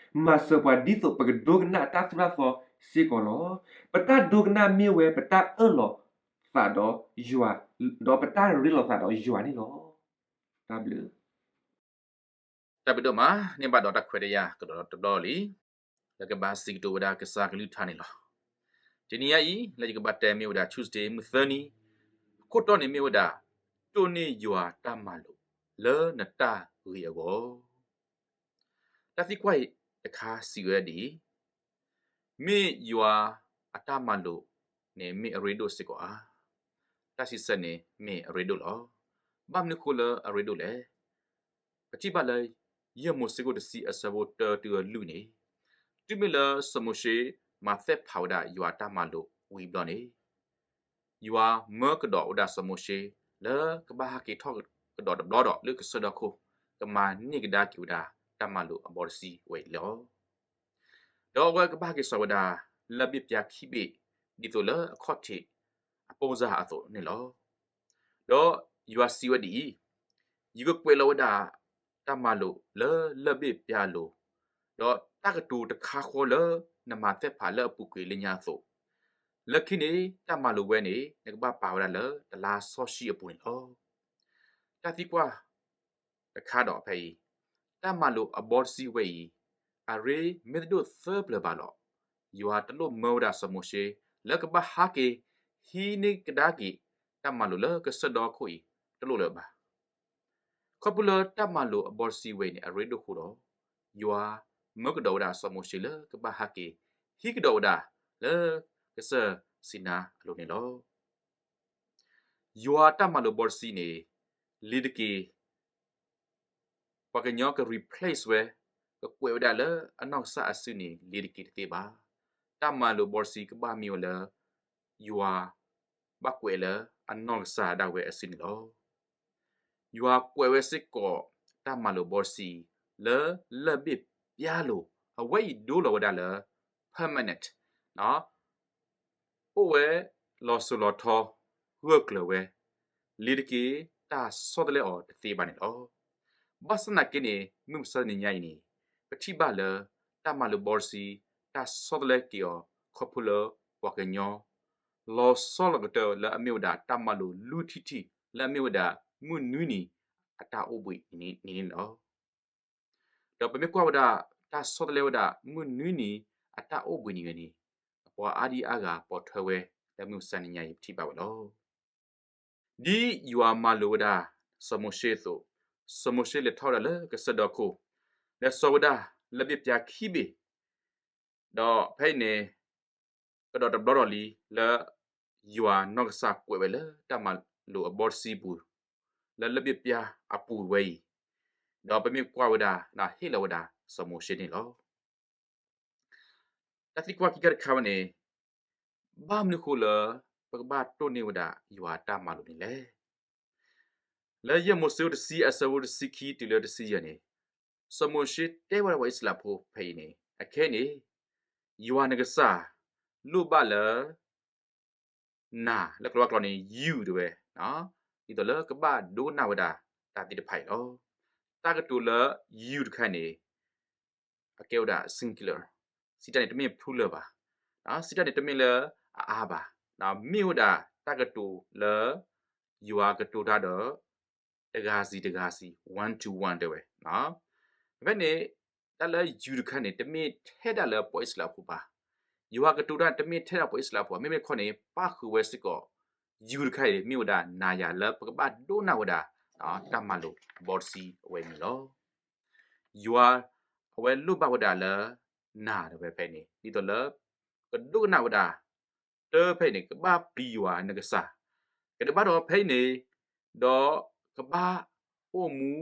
မၤစၢၤပှၤဒ်သိးပကဒိကနၣ်အတၢ်သိၣ်တၢ်သီစ့ၢ်ကီးလီၤ. ပတၢ်ဒိကနၣ်မ့ၢ်ဝဲပတၢ်အၢၣ်လီၤသးဒီးယွၤ, ဒီးပတၢ်ရ့လိာ်သးဒီးယွၤန့ၣ်လီၤ. တၢ်ဘျုး တၢ်ဘျုးဒိၣ်မး န့ၢ်ဘၣ်ဒီးတၢ်ခွဲးတၢ်ယာ်ကဒီးတဘျီလံ. လၢကဘၣ်စံးကတိၤဝဲဒၣ်ကစၢ်ကလုၢ်ကထါန့ၣ်လီၤ. တနံၤညါအံၤ လၢယကဘၣ်တဲမ့ၢ်ဝဲဒၣ် Tuesday မုၢ်သၢနံၤ, အခိၣ်တီန့ၣ်မ့ၢ်ဝဲဒၣ် တိၢ်န့ၢ်ယွၤတၢ်မၤလိာ် လၢနတၢ်ဂ့ၤအဂီၢ်. တၢ်သံကွၢ်တခါစံးဝဲဒ်အံၤ, မ့ၢ်ယွၤအတၢ်မၤလိာ်န့ၣ် မ့ၢ်အရ့ဒိၣ်စ့ၢ်ကီးဧါ. တၢ်စံးဆၢန့ၣ် မ့ၢ်အရ့ဒိၣ်လီၤ. ဘၣ်မနုၤဃိလၢအရ့ဒိၣ်လဲၣ်. ပထံၣ်ဘၣ်လၢ ယဲၢ်မိၤၡ့ခိၣ်တဆံအဆၢဖိတၢတုၤအလွံၢ်န့ၣ်, တုၤမ့ၢ်လၢစီၤမိၤၡ့မၤသ့ၣ်ဖးဝဲဒၣ်ယွၤတၢ်မၤလိာ်ဝံၤဘျီန့ၣ်, ယွၤမၢကဒီးဝဲဒၣ်စီၤမိၤၡ့ လၢကဘၣ်ဟဲက့ၤထီၣ်ကဒီးတဘျီဒီး လၢကစၢၢ်ဒီခိၣ် ကမၤန့ၢ်ကဒါက့ၤဝဲဒၣ်တၢ်မၤလိာ်အဘီတဆံဝဲအံၤလီၤ. ဒီးအဝဲကဘၣ်ဟဲက့ၤစိာ်ဝဲဒၣ် လၢၢ်ဘ့ၣ်ပျၢ်ခံဘ့ၣ် ဒ်သိးလၢအခီၣ်ထံးအပိၢ်စၢ်အသိးန့ၣ်လီၤ. ဒီးယွၤစံးဝဲဒ်အံၤ, ယကကွဲးလီၤဝဲဒၣ်တၢ်မၤလိာ်လၢလၢၢ်ဘ့ၣ်ပျၢ်အလိၤ, ဒီးတၢ်ကတိၤတခါဃီလၢနမၤသ့ၣ်ဖးလၢအပူၤကွံာ်လၢညါအသိး, လၢခံန့ၣ် တၢ်မၤလိာ်ဝဲန့ၣ် နကဘၣ်ပာ်ဝဲဒၣ်လၢတလါစီဆှံအပူၤန့ၣ်လီၤ. တၢ်သံကွၢ် တခါဒီးဖဲအံၤ, တၢ်မၤလိာ်အဘီတဆံဝဲအံၤ, အရ့မ့ၢ်တဒိၣ်သၢပျၢၤဘၣ်လီၤ. ယွၤတလိၣ်မၢဝဲဒၣ်စီၤမိၤၡ့ လၢကဘၣ်ဟးက့ၤ ဟံးန့ၢ်ကဒါက့ၤ တၢ်မၤလိာ်လၢကစၢၢ်ဒီခိၣ်အံၤ တလိၣ်လၢၤဘၣ်. ခီဖျိလၢတၢ်မၤလိာ်အဘီတဆံဝဲအံၤန့ၣ် အရ့ဒိၣ်ဃိဒီး, ယွၤမၢကဒီးဝဲဒၣ်စီၤမိၤၡ့လၢကဘၣ်ဟးက့ၤ ဟံးကဒီးဝဲဒၣ်လၢကစၢၢ်စံနါအလိၤန့ၣ်လီၤ. ယွၤတၢ်မၤလိာ်ဘီတဆံန့ၣ် လံၤတက့ၤ ပှၤကညီက replace ဝဲ, ကကွဲးဝဲဒၣ်လၢအနီၢ်ကစၢ်အစုန့ၣ် လံၤတက့ၤတသ့ဘၣ်. တၢ်မၤလိာ်ဘီတဆံကဘၣ်မ့ၢ်ဝဲလၢ ယွၤဘၣ်ကွဲးလၢအနီၢ်ကစၢ်ဒၣ်ဝဲအစုန့ၣ်လီၤ. ယွၤကွဲးဝဲစ့ၢ်ကီးတၢ်မၤလိာ်ဘီတဆံ လၢလၢၢ်ဘ့ၣ်ပျၢ်လိၤ အဝဲအံၤဒိလီၤဝဲဒၣ်လၢ permanent အိၣ်ဝဲလီၤစိၤလီၤထီ ဂၢၢ်ကျၢၤဝဲ, လံၤတက့ၤ တၢ်ဆီတလဲအီၤတသ့ဘၣ်န့ၣ်လီၤ. ဘၣ်ဆၣ်သနာ်က့န့ၣ် မုၢ်မဆါတနံၤညါအံၤန့ၣ် ပထံၣ်ဘၣ်လၢ တၢ်မၤလိာ်ဘီတဆံ တၢ်ဆီတလဲက့ၤအီၤ ခီဖျိလၢပှၤကညီ လီၤဆီလီၤကတၢၢ်လၢအမ့ၢ်ဝဲဒၣ်တၢ်မၤလိာ်လွံၢ်ထံၣ်ထံၣ် လၢအမ့ၢ်ဝဲဒၣ်မုၢ်နွံနံၤအတၢ်အိၣ်ဘှံးနံၤန့ၣ်လီၤ. ဒီးပမ့ၢ်ကွၢ်ဝဲဒၣ် တၢ်ဆီတလဲဝဲဒၣ်မုၢ်နွံနံၤအတၢ်အိၣ်ဘှံးနံၤဝဲန့ၣ် အပှၤအါဒံအါဂၤပိာ်ထွဲဝဲ လၢမုၢ်မဆါတနံၤညါအံၤ ပထံၣ်ဘၣ်ဝဲလီၤ. ဒ်ယွၤမၤလိာ်ဝဲဒၣ် စီၤမိၤၡ့အသိး, စီၤမိၤၡ့လဲၤထီၣ်ဝဲဒၣ်လၢကစၢၢ်ဒီခိၣ်, လဲၤစိာ်ဝဲဒၣ်လၢၢ်ဘ့ၣ်ပျၢ်ခံဘ့ၣ်, ဒီးဖဲအံၤန့ၣ် ကဒီးတဘျီဒီးလံ လၢ ယွၤနီၢ်ကစၢ်ကွဲးဝဲလၢတၢ်မၤလိာ်အဘီတဆံပူၤ လၢလၢၢ်ဘ့ၣ်ပျၢ်အပူၤဝဲအံၤ, ဒီးပမ့ၢ်ကွၢ်ဝဲဒၣ် ဟ့ၣ်လီၤဝဲဒၣ်စီၤမိၤၡ့န့ၣ်လီၤ. တၢ်သံကွၢ်ခံခါတခါဝဲန့ၣ်, ဘၣ်မနုၤဃိလၢ ပကဘၣ်တိၢ်န့ၢ်ဝဲဒၣ်ယွၤတၢ်မၤလိာ်န့ၣ်လဲၣ်. လၢယဲၢ်မိၤၡ့တဆံအဆၢဖိတဆံခံတုၤလၢတဆံယဲၢ်န့ၣ်, စီၤမိၤၡ့တဲဝဲဒၣ်ပှၤအံၣ်စရ့လးဖိဖဲအံၤန့ၣ်, အခဲအံၤန့ၣ် ယွၤနကစၢ် လိၣ်ဘၣ်လၢ နၤ လၢကလၤဝါကျိာ်န့ၣ် you တဲဝဲ, ဒ်သိးလၢကဘၣ်ဒိကနၣ်ဝဲဒၣ်တၢ်သ့ၣ်တဖၣ်အံၤလီၤ. တၢ်ကတိၤလၢ you တခါန့ၣ် အကဲဝဲဒၣ် singular, စံးတၢ်န့ၣ် တမ့ၢ် plural ဘၣ်, စံးတၢ်န့ၣ် တမ့ၢ်လၢအအါဘၣ်, မ့ၢ်ဝဲဒၣ်တၢ်ကတိၤလၢ ယွၤကတိၤတၢ်ဒီး တဂၤစံးတဂၤစံး one to one တဲဝဲ ဖဲန့ၣ် တၢ်လၢ you တခါန့ၣ် တမ့ၢ်ထဲဒၣ်လၢပှၤအံၣ်စရ့လးဖိဘၣ်. ယွၤကတိၤတၢ်တမ့ၢ်ထဲဒၣ်ပှၤအံၣ်စရ့လးဖိဘၣ်, မ့မ့ၢ်တခီန့ၣ် ပၣ်ဃုာ်ဝဲစ့ၢ်ကီး you တခါအံၤ မ့ၢ်ဝဲဒၣ်နၤယၤလၢပကဘၣ်ဒိကနၣ်ဝဲဒၣ် တၢ်မၤလိာ်ဘီတဆံအဝဲန့ၣ်လီၤ. ယွၤ အဝဲလိၣ်ဘၣ်ဝဲဒၣ်လၢ နၤတဲဝဲဖဲန့ၣ် ဒ်သိးလၢ ကဒိကနၣ်ဝဲဒၣ် တၢ်ဖဲအံၤန့ၣ် ကဘၣ်ပျံၤယွၤနကစၢ်, ကဒဲးဘၣ်ဒီးဖဲအံၤန့ၣ် ဒီးကဘၣ်အိၣ်မူ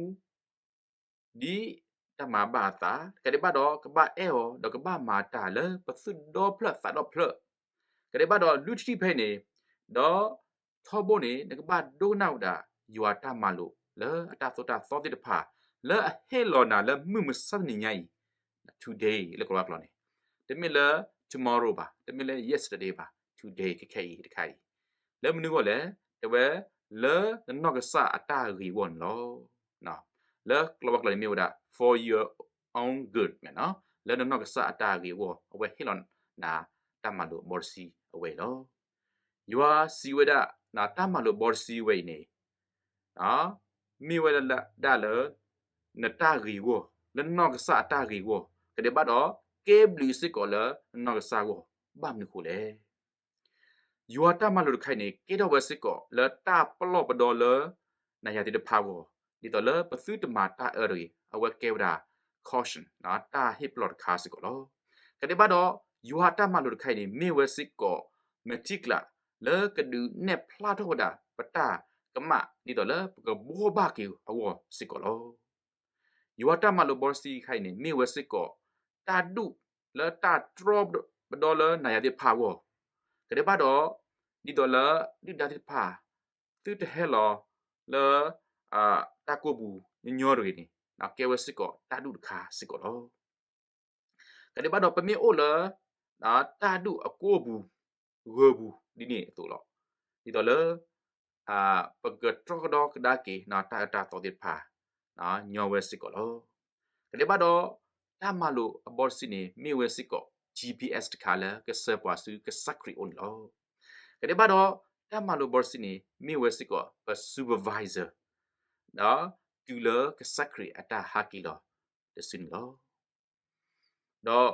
ဒ်တၢ်မၤဘၣ်အသး, ကဒဲးဘၣ်ဒီးကဘၣ်အဲၣ်အီၤ ဒီးကဘၣ်မၤတၢ်လၢပသူၣ်ဒီဖျၢၣ်သးဒီဖျၢၣ်, ကဒဲးဘၣ်ဒီးလွံၢ်ထံၣ်ဖဲအံၤန့ၣ်, ဒီးထီဘိန့ၣ် နကဘၣ်ဒိကနၣ်ဝဲဒၣ် ယွၤတၢ်မၤလိာ်လၢအတၢ်သိၣ်တၢ်သီသ့ၣ်တဖၣ် လၢအဟ့ၣ်လီၤနၤလၢမုၢ်မဆါတနံၤညါအံၤ, today လၢကလၤဝါကျိာ်န့ၣ်, တမ့ၢ်လၢ tomorrow ဘၣ်, တမ့ၢ်လၢ yesterday ဘၣ်, today ခဲခဲအံၤတခါအံၤ, လၢမနုၤအဂီၢ်လဲၣ်, တဲဝဲ လၢနနီၢ်ကစၢ်အတၢ်ဂ့ၤအဂီၢ်န့ၣ်လီၤ. လၢကလၤဝါကျိာ်န့ၣ်မ့ၢ်ဝဲဒၣ် for your own good မ့ၢ်နီၤ, လၢနနီၢ်ကစၢ်အတၢ်ဂ့ၤအဂီၢ် အဝဲဟ့ၣ်လီၤနၤ တၢ်မၤလိာ်အဘီတဆံအဝဲအံၤလီၤ. ယွၤစံးဝဲဒၣ် တၢ်မၤလိာ်အဘီတဆံဝဲအံၤန့ၣ် မ့ၢ်ဝဲဒၣ်လၢ နတၢ်ဂ့ၤအဂီၢ်, လၢနနီၢ်ကစၢ်အတၢ်ဂ့ၤအဂီၢ်, ကဒဲးဘၣ်ဒီး ကဲဘျုးစ့ၢ်ကီးလၢနနီၢ်ကစၢ်အဂီၢ်, ဘၣ်မနုၤအဃိလဲၣ်. ယွၤတၢ်မၤလိာ်တခါအံၤန့ၣ် ကဲထီၣ်ဝဲစ့ၢ်ကီးလၢတၢ်ပလီၢ်ပဒီလၢ နၤယၤသ့ၣ်တဖၣ်အဂီၢ်, ဒ်သိးလၢပသုတမၤတၢ်အၢတဂ့ၤ, အဝဲကဲဝဲဒၣ် caution တၢ်ဟ့ၣ်ပလီၢ်တခါစ့ၢ်ကီးလီၤ. ကဒဲးဘၣ်ဒီး ယွၤတၢ်မၤလိာ်တခါအံၤန့ၣ် မ့ၢ်ဝဲစ့ၢ်ကီး မ့ၢ်ထံကျး လၢကဒုးနဲၣ်ဖျါထီၣ်ဝဲဒၣ် ပတၢ်ကမၣ် ဒ်သိးလၢပကဘှီဘၣ်က့ၤအဂီၢ်စ့ၢ်ကီးလီၤ. ယွၤတၢ်မၤလိာ်ဘီတဆံတခါအံၤန့ၣ် မ့ၢ်ဝဲစ့ၢ်ကီး တၢ်ဒူၣ်လၢတၢ်တြီပဒီလၢနၤယၤသ့ၣ်တဖၣ်အဂီၢ်, ကဒဲးဘၣ်ဒီး ဒ်သိးလၢဒုၣ်ဒါသ့ၣ်တဖၣ် သုတဟဲလီၤလၢ တၢ်ကိၢ်ပူၤညီညီတဂ့ၤန့ၣ် ကဲဝဲစ့ၢ်ကီးတၢ်ဒူၣ်တခါစ့ၢ်ကီးလီၤ. ကဒဲးဘၣ်ဒီးပမ့ၢ်အိၣ်လၢ တၢ်ဒူၣ်အကိၢ်ပူၤ ဂၢၤပူၤဒ်န့ၣ်အသိးလီၤ. ဒ်သိးလၢ ပကတြီကဒီကဒါက့ၤ တၢ်အၢတၢ်သီသ့ၣ်တဖၣ် ညီဝဲစ့ၢ်ကီးလီၤ. ကဒဲးဘၣ်ဒီး တၢ်မၤလိာ်အဘီတဆံန့ၣ် မ့ၢ်ဝဲစ့ၢ်ကီး G P S တခါလၢကစၢ်ပှၤဆူကစၢ်ခရံာ်အအိၣ်န့ၣ်လီၤ. ကဒဲးဘၣ်ဒီး တၢ်မၤလိာ်ဘီတဆံန့ၣ် မ့ၢ်ဝဲစ့ၢ်ကီး ပ supervisor ဒီး တုၤလၢကစၢ်ခရံာ်အတၢ်ဟဲက့ၤလီၤတစုန့ၣ်လီၤ.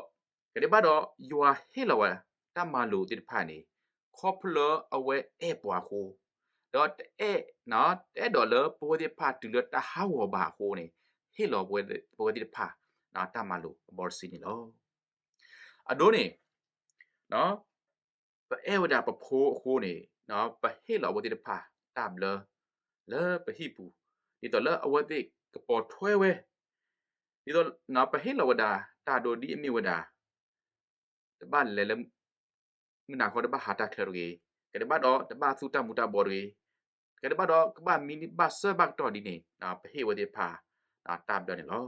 ဒီး ကဒဲးဘၣ်ဒီး ယွၤဟ့ၣ်လီၤဝဲတၢ်မၤလိာ်သ့ၣ်တဖၣ်န့ၣ် ခီဖျိလၢအဝဲအဲၣ်ပှၤအဃိ, ဒီးတအဲၣ်, တအဲၣ်ဒိးလၢပဝဲသ့ၣ်တဖၣ်တုၤလၢတၢ်ဟးဂီၤဘၣ်အဃိန့ၣ် ဟ့ၣ်လီၤပဝဲသ့ၣ်တဖၣ် တၢ်မၤလိာ်အဘီတဆံန့ၣ်လီၤ. အဒိန့ၣ် ပအဲၣ်ဝဲဒၣ်ပဖိအဃိန့ၣ် ပဟ့ၣ်လီၤအဝဲသ့ၣ်တဖၣ်တၢ်ဘျၢ လၢပဟံၣ်ပူၤ, ဒ်သိးလၢအဝဲသ့ၣ်ကပိာ်ထွဲဝဲ, ဒ်သိး ပဟ့ၣ်လီၤဝဲဒၣ်တၢ်ဒိဒ်အမ့ၢ်ဝဲဒၣ် တဘၣ်လဲၤလၢ မုၢ်နၤဃီတဘၣ်ဟးတၢ်ချၢတဂ့ၤ, ကဒဲးဘၣ်ဒီးတဘၣ်သူတၢ်မူၤတၢ်ဘှီးတဂ့ၤ, ကဒဲးဘၣ်ဒီးကဘၣ်မံဘၣ်စၢၤဘၣ်ကတီၢ်ဒ်န့ၣ် ပဟ့ၣ်ဝဲသ့ၣ်တဖၣ် တၢ်ဘျၢန့ၣ်လီၤ.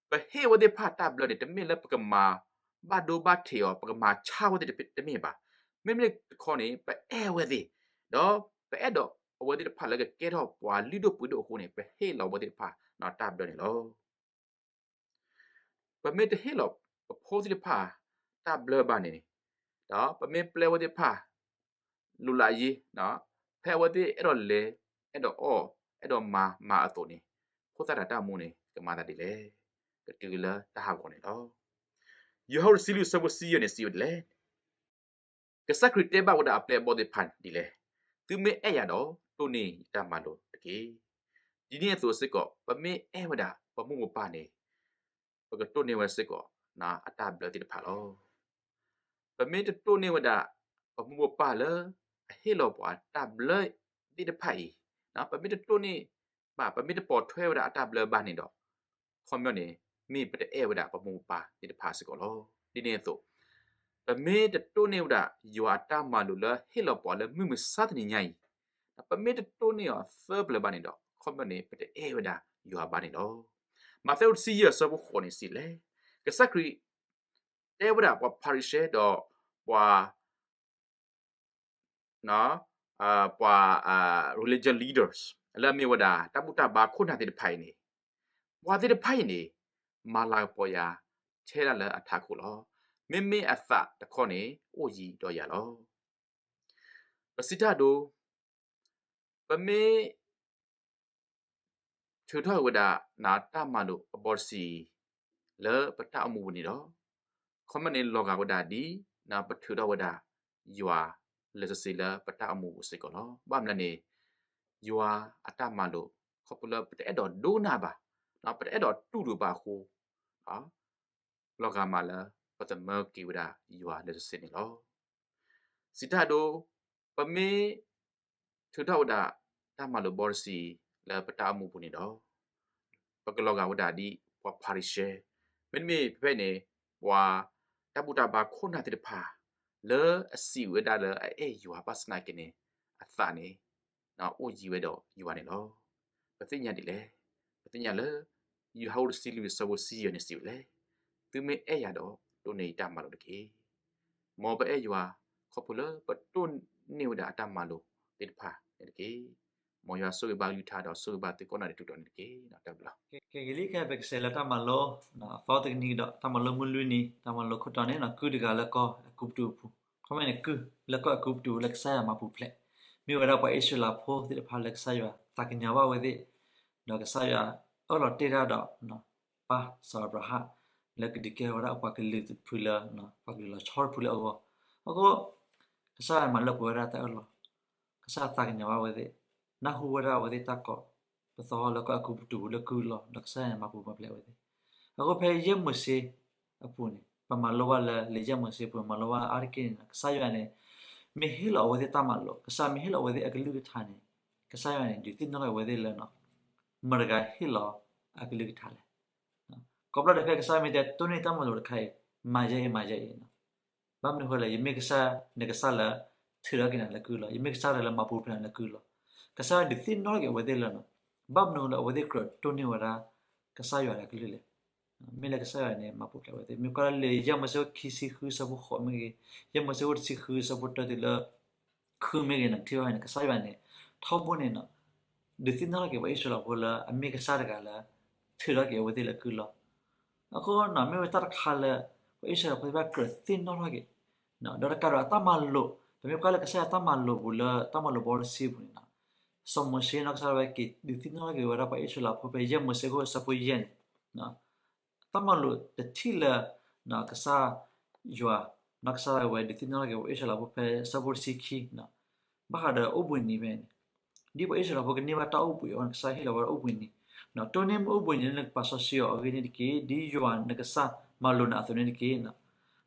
ပဟ့ၣ်ဝဲသ့ၣ်တဖၣ်တၢ်ဘျၢန့ၣ် တမ့ၢ်လၢပကမၤဘၣ်ဒိဘၣ်ထံးအီၤ ပကမၤဆါဝဲသ့ၣ်တမ့ၢ်ဘၣ်. မ့မ့ၢ်တခီန့ၣ် ပအဲၣ်ဝဲသ့ၣ်, ဒီးပအဲၣ်ဒိးအဝဲသ့ၣ်တဖၣ်လၢကကဲထီၣ်ပှၤလုၢ်ဒိၣ်ပှ့ၤဒိၣ်အဃိန့ၣ် ပဟ့ၣ်လီၤဝဲသ့ၣ်တဖၣ် တၢ်ဘျၢန့ၣ်လီၤ. ပမ့ၢ်တဟ့ၣ်လီၤပဖိသ့ၣ်တဖၣ် တၢ်ဘျၢဘၣ်န့ၣ်, ဒီးပမ့ၢ်ပျဲဝဲသ့ၣ်တဖၣ် လိၤလးယ့, ဖဲအဝဲသ့ၣ်အဲၣ်ဒိးလဲၤ, အဲၣ်ဒိးအီၣ်, အဲၣ်ဒိးမၤမၤအသိးန့ၣ်, ဖိသၣ်တၢ်တၢ်မူန့ၣ် ကမၤသးဒ်လဲၣ်. ကတုၤလၢတၢ်ဟးဂီၤန့ၣ်လီၤ. ယိၤဟၣ်တဆံလွံၢ်အဆၢဖိတဆံယဲၢ်န့ၣ် စံးဝဲဒ်လဲၣ်. ကစၢ်ခရံာ်တဲဘၣ်ဝဲဒၣ်အပျဲၢ်အဘီၣ်သ့ၣ်တဖၣ်ဒ်လဲၣ်. သုမ့ၢ်အဲၣ်ယၤဒီး တိၢ်န့ၢ်ယတၢ်မၤလိာ်တက့ၢ်. ဒ်န့ၣ်အသိးစ့ၢ်ကီး ပမ့ၢ်အဲၣ်ဝဲဒၣ်ပမိၢ်ပပၢ်န့ၣ် ပကတိၢ်န့ၢ်ဝဲစ့ၢ်ကီး အတၢ်ဘျၢသ့ၣ်တဖၣ်လီၤ. ပမ့ၢ်တတိၢ်န့ၢ်ဝဲဒၣ် ပမိၢ်ပပၢ်လၢ အဟ့ၣ်လီၤပှၤတၢ်ဘျၢသ့ၣ်တဖၣ်အံၤ, ပမ့ၢ်တတိၢ်န့ၢ်ဘၣ် ပမ့ၢ်တပိာ်ထွဲဝဲဒၣ်အတၢ်ဘျၢဘၣ်န့ၣ်ဒီး ခီပညီန့ၣ် မ့ၢ်ပတအဲၣ်ဝဲဒၣ်ပမိၢ်ပပၢ်သ့ၣ်တဖၣ်စ့ၢ်ကီးလီၤ. ဒ်န့ၣ်အသိး ပမ့ၢ်တတိၢ်န့ၢ်ဝဲဒၣ် ယွၤအတၢ်မၤလိာ်လၢဟ့ၣ်လီၤပှၤလၢမုၢ်မဆါတနံၤညါအံၤ, ပမ့ၢ်တတိၢ်န့ၢ်အီၤသၢပျၢၤဘၣ်န့ၣ်ဒီး ခီပညီန့ၣ် ပတအဲၣ်ဝဲဒၣ်ယွၤဘၣ်န့ၣ်လီၤ. မးသဲတဆံယဲၢ်အဆၢဖိဃိးန့ၣ်စံးလဲၣ်. ကစၢ်ခရံာ် တဲဝဲဒၣ်ပှၤဖၤရံၤၡဲဒီးပှၤ ပှၤ religious leaders လၢအမ့ၢ်ဝဲဒၣ် တၢ်ဘူၣ်တၢ်ဘါခိၣ်နၢ်သ့ၣ်တဖၣ်အံၤန့ၣ်, ပှၤသ့ၣ်တဖၣ်အံၤန့ၣ် မၤလၤကပီၤယၤ ထဲဒၣ်လၢအထးခိၣ်လီၤ. မ့မ့ၢ်အသးတခီန့ၣ် အိၣ်ယံၤဒီးယၤလီၤ. ပစံးတၢ်ဒိ ပမ့ၢ် ထုးထီၣ်ဝဲဒၣ် တၢ်မၤလိာ်အဘီတဆံ လၢပတၢ်အိၣ်မူပူၤန့ၣ်ဒီး ခီမီန့ၣ်လီၤဂာ်ဝဲဒၣ်ဒ် ပထုးထီၣ်ဝဲဒၣ် ယွၤလံာ်စီဆှံလၢပတၢ်အိၣ်မူပူၤစ့ၢ်ကီးလီၤ. ဘၣ်မနုၤလဲၣ်န့ၣ် ယွၤအတၢ်မၤလိာ် ခီဖျိလၢပတအဲၣ်ဒိးဒိကနၣ်ဘၣ်, ပတအဲၣ်ဒိးတူၢ်လိာ်ဘၣ်အဃိ လီၤဂာ်မးလၢ ပသမၢက့ၤဝဲဒၣ်ယွၤလံာ်စီဆှံန့ၣ်လီၤ. စံးတၢ်ဒိ ပမ့ၢ်ထုးထီၣ်ဝဲဒၣ် တၢ်မၤလိာ်ဘီတဆံ လၢပတၢ်အိၣ်မူပူၤန့ၣ်ဒီး ပကလီၤဂာ်ဝဲဒၣ်ဒ်ပှၤဖၤရံၤၡဲ, မ့တမ့ၢ်ဖဲဖဲန့ၣ် ပှၤတၢ်ဘူၣ်တၢ်ဘါခိၣ်နၢ်သ့ၣ်တဖၣ် လၢအစံးဝဲဒၣ်လၢအအဲၣ်ယွၤဘၣ်ဆၣ်သနာ်က့န့ၣ် အသးန့ၣ် အိၣ်ယံၤဝဲဒီးယွၤန့ၣ်လီၤ. ပသ့ၣ်ညါဒ်လဲၣ်. ပသ့ၣ်ညါလၢ ယိၤဟၣ်တဆံလွံၢ်အဆၢဖိတဆံယဲၢ်န့ၣ်စံးဝဲလဲၣ်, သုမ့ၢ်အဲၣ်ယၤဒီး တိၢ်န့ၢ်ယတၢ်မၤလိာ်တက့ၢ်. မ်ပအဲၣ်ယွၤ ခီဖျိလၢပတိၢ်န့ၢ်ဝဲဒၣ်အတၢ်မၤလိာ်သ့ၣ်တဖၣ်န့ၣ်တက့ၢ်. မ်ယွၤဆိၣ်ဂ့ၤဘၣ်ကလုၢ်ကထါဒီးဆိၣ်ဂ့ၤဘၣ်သုကိးနီၢ်ဒဲးထူတီန့ၣ်တက့ၢ်. တၢ်ဘျုးလီၤ. ကဲ ကလံၤခဲအံၤ ပကစးလၢတၢ်မၤလိ အသီတနံၤကဒီး တၢ်မၤလိမုၢ်လွံၢ်နံၤ တၢ်မၤလိခိၣ်တီန့ၣ် ကုၢ်တဂၤလၢကီၢ်အကူပတူးအပူၤ, ခီမီန့ၣ် ကုၢ်လၢကီၢ်အကူပတူးလၢကစၢ်ယွၤမၤပူၤဖျဲး, မ့ၢ်ဝဲဒၣ်ပှၤအံၣ်စရ့လးဖိသ့ၣ်တဖၣ်လၢကစၢ်ယွၤသးကညီၤဘၣ်ဝဲသ့ၣ်, ဒီးကစၢ်ယွၤအၢၣ်လီၤတ့ၢ်တၢ်ဒီး ပၢ်စီၤအၤဘြၤဟၣ် လၢကဒုးကဲထီၣ်ဝဲဒၣ်ပှၤကလုာ်တဖုလၢ ပှၤကလုာ်လီၤဆီတဖုလၢအဂီၢ်, အဃိ ကစၢ်ယွၤမၤလၢပှဲၤဝဲဒၣ်တၢ်အၢၣ်လီၤ, ကစၢ်ယွၤသးကညီၤဘၣ်ဝဲသ့ၣ်, နၢ်ဟူဝဲဒၣ်အဝဲသ့ၣ်တၢ်ကိး ပသီလၢကီၢ်အကူပတူးလၢကုၢ်လီၤ, ဒီးကစၢ်ယွၤန့ၣ် မၤပူၤမၤဖျဲးဝဲသ့ၣ်. အဃိဖဲယဲၢ်မိၤၡ့အပူၤန့ၣ် ပမၤလိဘၣ်လၢ လံာ်ယဲၢ်မိၤၡ့အပူၤ မၤလိဘၣ်အါတက့ၢ်န့ၣ် ကစၢ်ယွၤန့ၣ် မ့ၢ်ဟ့ၣ်လီၤအဝဲသ့ၣ်တၢ်မၤလိာ်, ကစၢ်မ့ၢ်ဟ့ၣ်လီၤအဝဲသ့ၣ်အကလုၢ်ကထါန့ၣ် ကစၢ်ယွၤန့ၣ် ဒုးသ့ၣ်နီၣ်ထီၣ်က့ၤအဝဲသ့ၣ်လၢ မတၤတဂၤဟ့ၣ်လီၤအကလုၢ်ကထါလဲၣ်. ကိးဘျီဒဲးဖဲကစၢ်မ့ၢ်တဲတိၢ်န့ၢ်တၢ်မၤလိာ်တခါအံၤ မၤယဲအံၤ မၤယဲအံၤ, ဘၣ်မနုၤဃိလဲၣ်, ယမ့ၢ်ကစၢ် နကစၢ်လၢ ထုးထီၣ်က့ၤနၤလၢကုၢ်လီၤ, ယမ့ၢ်ကစၢ်လၢ လၢမၤပူၤဖျဲးနၤလၢကုၢ်လီၤ. ကစၢ်ယွၤဒုးသ့ၣ်နီၣ်ထီၣ်က့ၤအဝဲသ့ၣ်လၢ ဘၣ်မနုၤလၢအဝဲသ့ၣ်ကြၢးတိၢ်န့ၢ်ဝဲဒၣ် ကစၢ်ယွၤလၢအကလုၢ်လဲၣ်. မ့ၢ်လၢကစၢ်ယွၤန့ၣ် မၤပူၤဖျဲးဝဲသ့ၣ်, မ့ၢ်ကွၢ်လၢလံာ်ယဲၢ်မိၤၡ့ခံဆံဃုအဆၢဖိဃိးမ့ၢ်ဂ့ၤ, ယဲၢ်မိၤၡ့တဆံဃုအဆၢဖိတၢတုၤလၢ ဃုမ့ၢ်ဂ့ၤန့ၣ် ထံၣ်ဘၣ်န့ၣ် ကစၢ်ယွၤန့ၣ် ထီဘိန့ၣ် ဒုးသ့ၣ်နီၣ်ထီၣ်က့ၤပှၤအံၣ်စရ့လးဖိလၢအမ့ၢ်ကစၢ်တဂၤလၢ ထုးထီၣ်က့ၤအဝဲသ့ၣ်လၢကုၢ်လီၤ. အဃိန့ၣ် မ့ၢ်ဝဲတၢ်တခါလၢ ပှၤအံၣ်စရ့လးဖိသ့ၣ်တဖၣ်ကြၢးသ့ၣ်နီၣ်ထီၣ်က့ၤ, ဒီးတကးဒီးအတၢ်မၤလိာ် ပမ့ၢ်ကွၢ်လၢကစၢ်ယွၤတၢ်မၤလိာ်ပူၤလၢတၢ်မၤလိာ်ဘီတဆံပူၤန့ၣ် စီၤမိၤၡ့နီၢ်ကစၢ်ဒၣ်ဝဲက့ၤဒုးသ့ၣ်နီၣ်ထီၣ်က့ၤဝဲဒၣ်ပှၤအံၣ်စရ့လးဖိဖဲယဲၢ်မိၤၡ့ခိၣ်အဆၢဖိယဲၢ်န့ၣ်, တၢ်မၤလိာ်တထံၣ်လၢ ကစၢ်ယွၤ နီၢ်ကစၢ်ဒၣ်ဝဲဒုးသ့ၣ်နီၣ်ထီၣ်က့ၤပှၤအံၣ်စရ့လးဖိဖဲအဆၢဖိတဆံခံ ဘၣ်ဃးဒီးအိၣ်ဘှံးနံၤဖဲန့ၣ်, ဒ်ပှၤအံၣ်စရ့လးဖိကန့ၢ်ဘၣ်တၢ်အိၣ်ဘှံးအဃိန့ၣ် ကစၢ်ဟ့ၣ်လီၤဝဲဒၣ်အိၣ်ဘှံးနံၤ, တိၢ်န့ၢ်မ့ၢ်အိၣ်ဘှံးနံၤလၢနကပာ်စီဆှံအီၤအဂ့ၢ်န့ၣ်တက့ၢ်. ဒ်ယွၤနကစၢ်မၤလိာ်နၤအသိးန့ၣ်တက့ၢ်.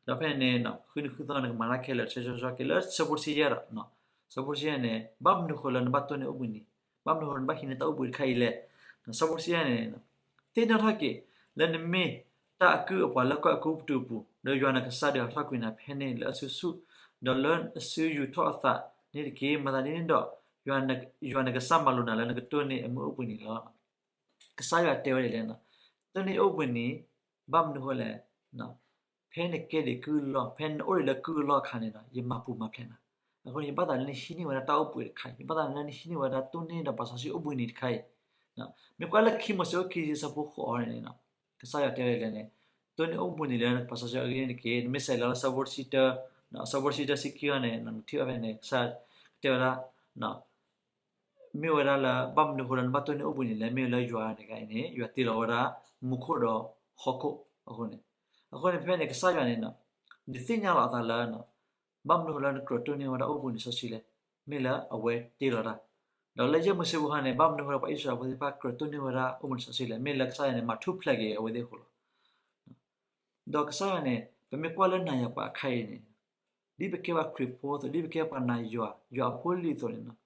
ဒီးဖဲန့ၣ်န့ၣ် ဃုနံၤဃုသီနကမၤတၢ်ခဲလၢာ် ဆၢဆၢဆၢက့ၤလၢဆၢဖိတဆံယဲၢ်ဒီး, ဆၢဖိတဆံယဲၢ်န့ၣ် ဘၣ်မနုၤဃိလၢနဘၣ်တိၢ်န့ၢ်အိၣ်ဘှံးနံၤ, ဘၣ်မနုၤဃိနဘၣ်ဟံးန့ၢ်တၢ်အိၣ်ဘှံးတခါအံၤလဲၣ်. ဆၢဖိတဆံယဲၢ်န့ၣ် သ့ၣ်နီၣ်ထီၣ်က့ၤ လၢနမ့ၢ်တၢ်အကုၢ်အပှၤလၢကီၢ်အဲၤကူပတူးအပူၤ, ဒီးယွၤနကစၢ်ဒုးဟးထီၣ်ကွံာ်နၤဖဲန့ၣ်လၢအစုဆူၣ်, ဒီးလၢအစုယူၤထီၣ်အသးန့ၣ်တက့ၢ်. မၤသးဒ်န့ၣ်ဒီး ယွၤနကစၢ်မၤလိာ်နၤလၢနကတိၢ်န့ၢ်အမ့ၢ်အိၣ်ဘှံးနံၤလီၤ. ကစၢ်ယွၤတဲဝဲဒ်လဲၣ်န့ၣ်, တိၢ်န့ၢ်အိၣ်ဘှံးနံၤ, ဘၣ်မနုၤဃိလဲၣ်, ဖဲနကဲဒံးကုၢ်အလီၢ်, ဖဲနအိၣ်ဒံးလၢကုၢ်အလီၢ်အခါန့ၣ်ဒီး ယမၤပူၤမၤဖျဲးနၤ. အဃိန့ၣ် ယဘၣ်သးလၢနဟံးန့ၢ်ဝဲဒၣ်တၢ်အိၣ်ဘှံးတခါအံၤ, ယဘၣ်သးလၢနဟံးန့ၢ်ဝဲဒၣ်တိၢ်န့ၢ်ဒီးပာ်စီဆှံအိၣ်ဘှံးနံၤတခါအံၤ. မ့ၢ်ကွၢ်လၢခံမိၤၡ့ခိၣ်ခံဆၢဖိဃိးန့ၣ်, ကစၢ်ယွၤတဲဝဲဒ်လဲၣ်န့ၣ်, တိၢ်န့ၢ်အိၣ်ဘှံးနံၤလၢနကပာ်စီဆှံအဂ့ၢ်န့ၣ်တက့ၢ်. နမ့ၢ်စးလီၤလၢဆၢဖိတဆံတၢ, ဆၢဖိတဆံတၢဆံခံအံၤန့ၣ် နထံၣ်ဘၣ်ဖဲန့ၣ် ကစၢ်ယွၤတဲဝဲဒၣ် မ့ၢ်ဝဲဒၣ်လၢ ဘၣ်မနုၤဃိလၢနဘၣ်တိၢ်န့ၢ်အိၣ်ဘှံးနံၤလဲၣ်, မ့ၢ်လၢယွၤတဂၤအံၤန့ၣ် ယွၤတ့လီၤဝဲဒၣ်မူခိၣ်ဒီးဟီၣ်ခိၣ်အဃိန့ၣ်, အဃိန့ၣ် ဖဲန့ၣ် ကစၢ်ယွၤန့ၣ် ဒုးသ့ၣ်ညါလီၤအသးလၢ ဘၣ်မနုၤဃိလၢနကြၢးတိၢ်န့ၢ်ဝဲဒၣ်အိၣ်ဘှံးနံၤစီဆှံလဲၣ်, မ့ၢ်လၢအဝဲတ့လီၤတၢ်, ဒီးလၢယဲၢ်မိၤၡ့ဖိခါန့ၣ် ဘၣ်မနုၤဃိလၢပှၤအံၣ်စရ့လးဖိသ့ၣ်တဖၣ်ကြၢးတိၢ်န့ၢ်ဝဲဒၣ်အိၣ်ဘှံးနံၤစီဆှံလဲၣ်, မ့ၢ်လၢကစၢ်ယွၤန့ၣ် မၤထူၣ်ဖျဲးက့ၤအဝဲသ့ၣ်အဃိလီၤ. ဒီးကစၢ်ယွၤန့ၣ် ပမ့ၢ်ကွၢ်လၢနၤယၤပှၤအခါအံၤန့ၣ်, ဒ်ပကဲပှၤခရံာ်ဖိအသိး, ဒ်ပကဲပှၤနာ်ယွၤ, ယွၤအဖိအလံၤအသိးန့ၣ်,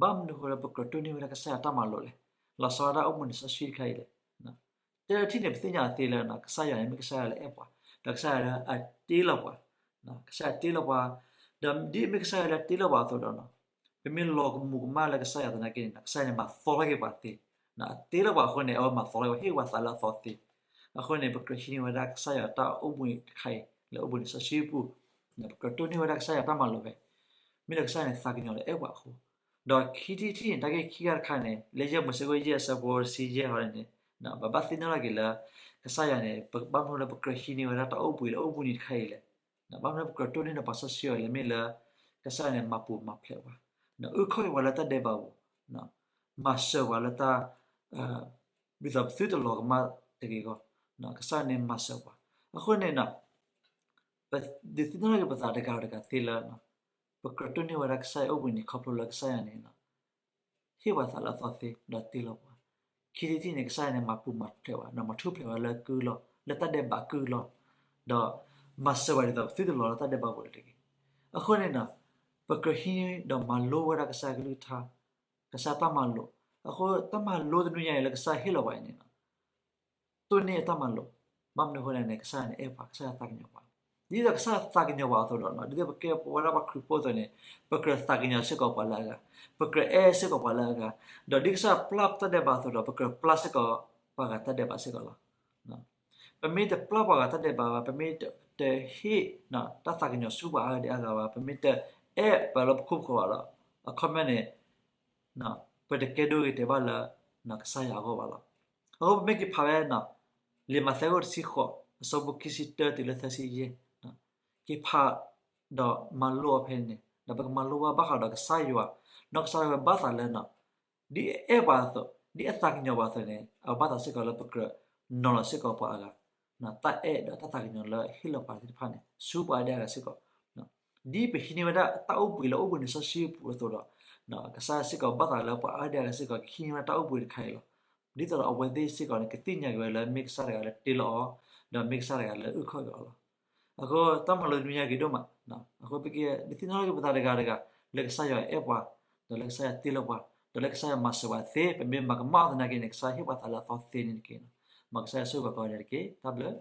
ဘၣ်မနုၤဃိလၢပကြၢးတိၢ်န့ၢ်ဝဲဒၣ်ကစၢ်ယွၤတၢ်မၤလိာ်လဲၣ်, လီၤဆီဝဲဒၣ်အိၣ်ဘှံးနံၤစီဆှံတခါအံၤလဲၣ်. တဲထံၣ်န့ၣ် ပသ့ၣ်ညါသ့လၢ ကစၢ်ယွၤန့ၣ် မ့ၢ်ကစၢ်ယွၤလၢအအဲၣ်ပှၤ, ဒီးကစၢ်ယွၤလၢအတ့လီၤပှၤ, ကစၢ်ယွၤတ့လီၤပှၤ, ဒီးဒ်မ့ၢ်ကစၢ်ယွၤလၢအတ့လီၤပှၤအသိးဒီး ပမ့ၢ်လီၤကမူၤကမၣ်လၢကစၢ်ယွၤသနာ်က့န့ၣ် ကစၢ်ယွၤန့ၣ် မၤသီထီၣ်က့ၤပှၤသ့, အတ့လီၤပှၤအဃိန့ၣ် အဝဲမၤသီထီၣ်က့ၤပှၤ ဟ့ၣ်ပှၤသးလၢအသီသ့. အဃိန့ၣ် ပကြၢးဟံးန့ၢ်ဝဲဒၣ်ကစၢ်ယွၤတၢ်အိၣ်ဘှံးတခါအံၤ လၢအိၣ်ဘှံးနံၤစီဆှံပူၤ, ပကြၢးတိၢ်န့ၢ်ဝဲဒၣ်ကစၢ်ယွၤတၢ်မၤလိာ်ဖဲ မ့ၢ်လၢကစၢ်ယွၤန့ၣ် သးကညီၤလၢအဲၣ်ပှၤအဃိ, ဒီးခံထံၣ်တထံၣ်န့ၣ် တၢ်ဂ့ၢ်ခံဂၤတခါန့ၣ် လၢယဲၢ်မိၤၡ့ခိၣ်ယဲၢ်အဆၢဖိတဆံယဲၢ်ဃီန့ၣ် ပဘၣ်သ့ၣ်နီၣ်ထီၣ်က့ၤလၢ ကစၢ်ယွၤန့ၣ် ဘၣ်မနုၤလၢပကြၢးဟံးန့ၢ်ဝဲဒၣ်တၢ်အိၣ်ဘှံးလၢအိၣ်ဘှံးနံၤတခါအံၤလဲၣ်, ဘၣ်မနုၤလၢပကြၢးတိၢ်န့ၢ်ဒီးပာ်စီဆှံအီၤလဲၣ်, မ့ၢ်လၢ ကစၢ်ယွၤန့ၣ် မၤပူၤမၤဖျဲးပှၤ, အုၣ်ခီၣ်က့ၤပှၤလၢတၢ်ဒဲးဘးပူၤ, မၤစၢၤပှၤလၢတၢ် ဒ်သိးပသုတလီၤကမၣ်တဂ့ၤအဂီၢ်, ကစၢ်ယွၤန့ၣ်မၤစၢၤပှၤ. အဃိန့ၣ် ပဒုးသ့ၣ်နီၣ်ထီၣ်က့ၤပသးတဂၤတဂၤသ့လၢ ပကြၢးတိၢ်န့ၢ်ဝဲဒၣ်ကစၢ်ယွၤအိၣ်ဘှံးနံၤခီဖျိလၢကစၢ်ယွၤန့ၣ် ဟ့ၣ်ပှၤသးလၢအသီသ့ ဒီးတ့လီၤပှၤ. ခံထံၣ်တထံၣ်န့ၣ် ကစၢ်ယွၤန့ၣ် မၤပူၤမၤဖျဲးပှၤ ဒီးမၤထူၣ်ဖျဲးပှၤလၢကုၢ်လီၢ် လၢတၢ်ဒဲးဘးကုၢ်လီၢ်, ဒီးမၤစၢၤပှၤဒ်သိးပသုတလီၤလၢတၢ်ဒဲးဘးပူၤတဂ့ၤ. အဃိန့ၣ် ပကြၢးဟံးဒီးမၤလိဝဲဒၣ်ကစၢ်ယွၤကလုၢ်ကထါ ကစၢ်ယွၤတၢ်မၤလိာ်. အဃိတၢ်မၤလိတနွံညါအံၤလၢကစၢ်ယွၤဟ့ၣ်လီၤပှၤအံၤန့ၣ် တိၢ်န့ၢ်အတၢ်မၤလိာ်, ဘၣ်မနုၤအဃိလဲၣ်န့ၣ် ကစၢ်ယွၤန့ၣ်အဲၣ်ပှၤ, ကစၢ်ယွၤသးကညီၤပှၤ. ဒ်သိးကစၢ်ယွၤသးကညီၤပှၤအသိးဒီး ဒ်သိးပကဲပဝဲဒၣ်ပှၤခရံာ်ဖိအသိးန့ၣ် ပကြၢးသးကညီၤစ့ၢ်ကီးပှၤလၢအဂၤ, ပကြၢးအဲၣ်စ့ၢ်ကီးပှၤလၢအဂၤ, ဒီးဒ်ကစၢ်ယွၤပျၢ်တၢ်ဒဲးဘးအသိးဒီး ပကြၢးပျၢ်စ့ၢ်ကီးပှၤဂၤတၢ်ဒဲးဘးစ့ၢ်ကီးလီၤ. ပမ့ၢ်တပျၢ်ပှၤဂၤတၢ်ဒဲးဘးဘၣ်, ပမ့ၢ်တဟ့ၣ်တၢ်သးကညီၤဆူပှၤအါဂၤဒံးအါဂၤဘၣ်, ပမ့ၢ်တအဲၣ်ပှၤလၢပခိၣ်ပဃၢၤဘၣ်ဒီး အခီပညီန့ၣ် ပတကဲဒိဂ့ၤတဲာ်ဘၣ်လၢ ကစၢ်ယွၤအဂီၢ်ဘၣ်လီၤ. အဃိပမ့ၢ်က့ၤဖးဝဲ လံာ်မးသဲအခိၣ်တဆံဃိး အဆၢဖိခံဆံတၢတုၤလၢသၢဆံယဲၢ်, က့ၤဖးဒီးမၤလိအီၤဖဲန့ၣ် ဒီးပကမၤလိဘၣ်ဃးဒီးကစၢ်ယွၤ, နီၢ်ကစၢ်ဒၣ်ဝဲဘၣ်သးလၢ ဒ်အအဲၣ်ပှၤအသိး, ဒ်အသးကညီၤပှၤအသိးန့ၣ် အဝဲဘၣ်သးစ့ၢ်ကီးလၢပကြၢးနီၤလီၤစ့ၢ်ကီးပှၤအဂၤ, တၢ်အဲၣ်ဒီးတၢ်သးကညီၤလၢဟ့ၣ်လီၤပှၤသ့ၣ်တဖၣ်န့ၣ် ဆူပှၤအါဒံးအါဂၤစ့ၢ်ကီး, ဒ်ပဟံးန့ၢ်ဝဲဒၣ်တၢ်အိၣ်ဘှံးလၢအိၣ်ဘှံးနံၤစီဆှံပူၤအသိးဒီး ကစၢ်ယွၤစ့ၢ်ကီးဘၣ်သးလၢပှၤအါဒံးအါဂၤစ့ၢ်ကီး ကဟံးန့ၢ်ဝဲဒၣ်တၢ်အိၣ်ဘှံးတခါအံၤလီၤ. ဒ်သိးဒီးအဝဲသ့ၣ်စ့ၢ်ကီးန့ၣ် ကသ့ၣ်ညါက့ၤဝဲလၢမ့ၢ်ကစၢ်တဂၤလၢတ့လီၤအီၤ, ဒီးမ့ၢ်ကစၢ်တဂၤလၢအုၣ်ခီၣ်က့ၤအီၤလီၤ. အဃိတၢ်မၤလိတနွံညါက့ၤဒိၣ်မး, အဃိပကဒုးသ့ၣ်နီၣ်ထီၣ်က့ၤပသးတဂၤတဂၤ လၢကစၢ်ယွၤအဲၣ်ပှၤ, ဒီးလၢကစၢ်ယွၤတ့လီၤပှၤ, ဒီးလၢကစၢ်ယွၤမၤစၢၤပှၤသ့, ပမ့ၢ်မၤကမၣ်အီၤသနာ်က့န့ၣ် ကစၢ်ယွၤဟ့ၣ်ပှၤသးလၢအသီသ့န့ၣ်တက့ၢ်. မ်ကစၢ်ယွၤဆိၣ်ဂ့ၤပှၤကိးဂၤဒဲးတက့ၢ်. တၢ်ဘျုး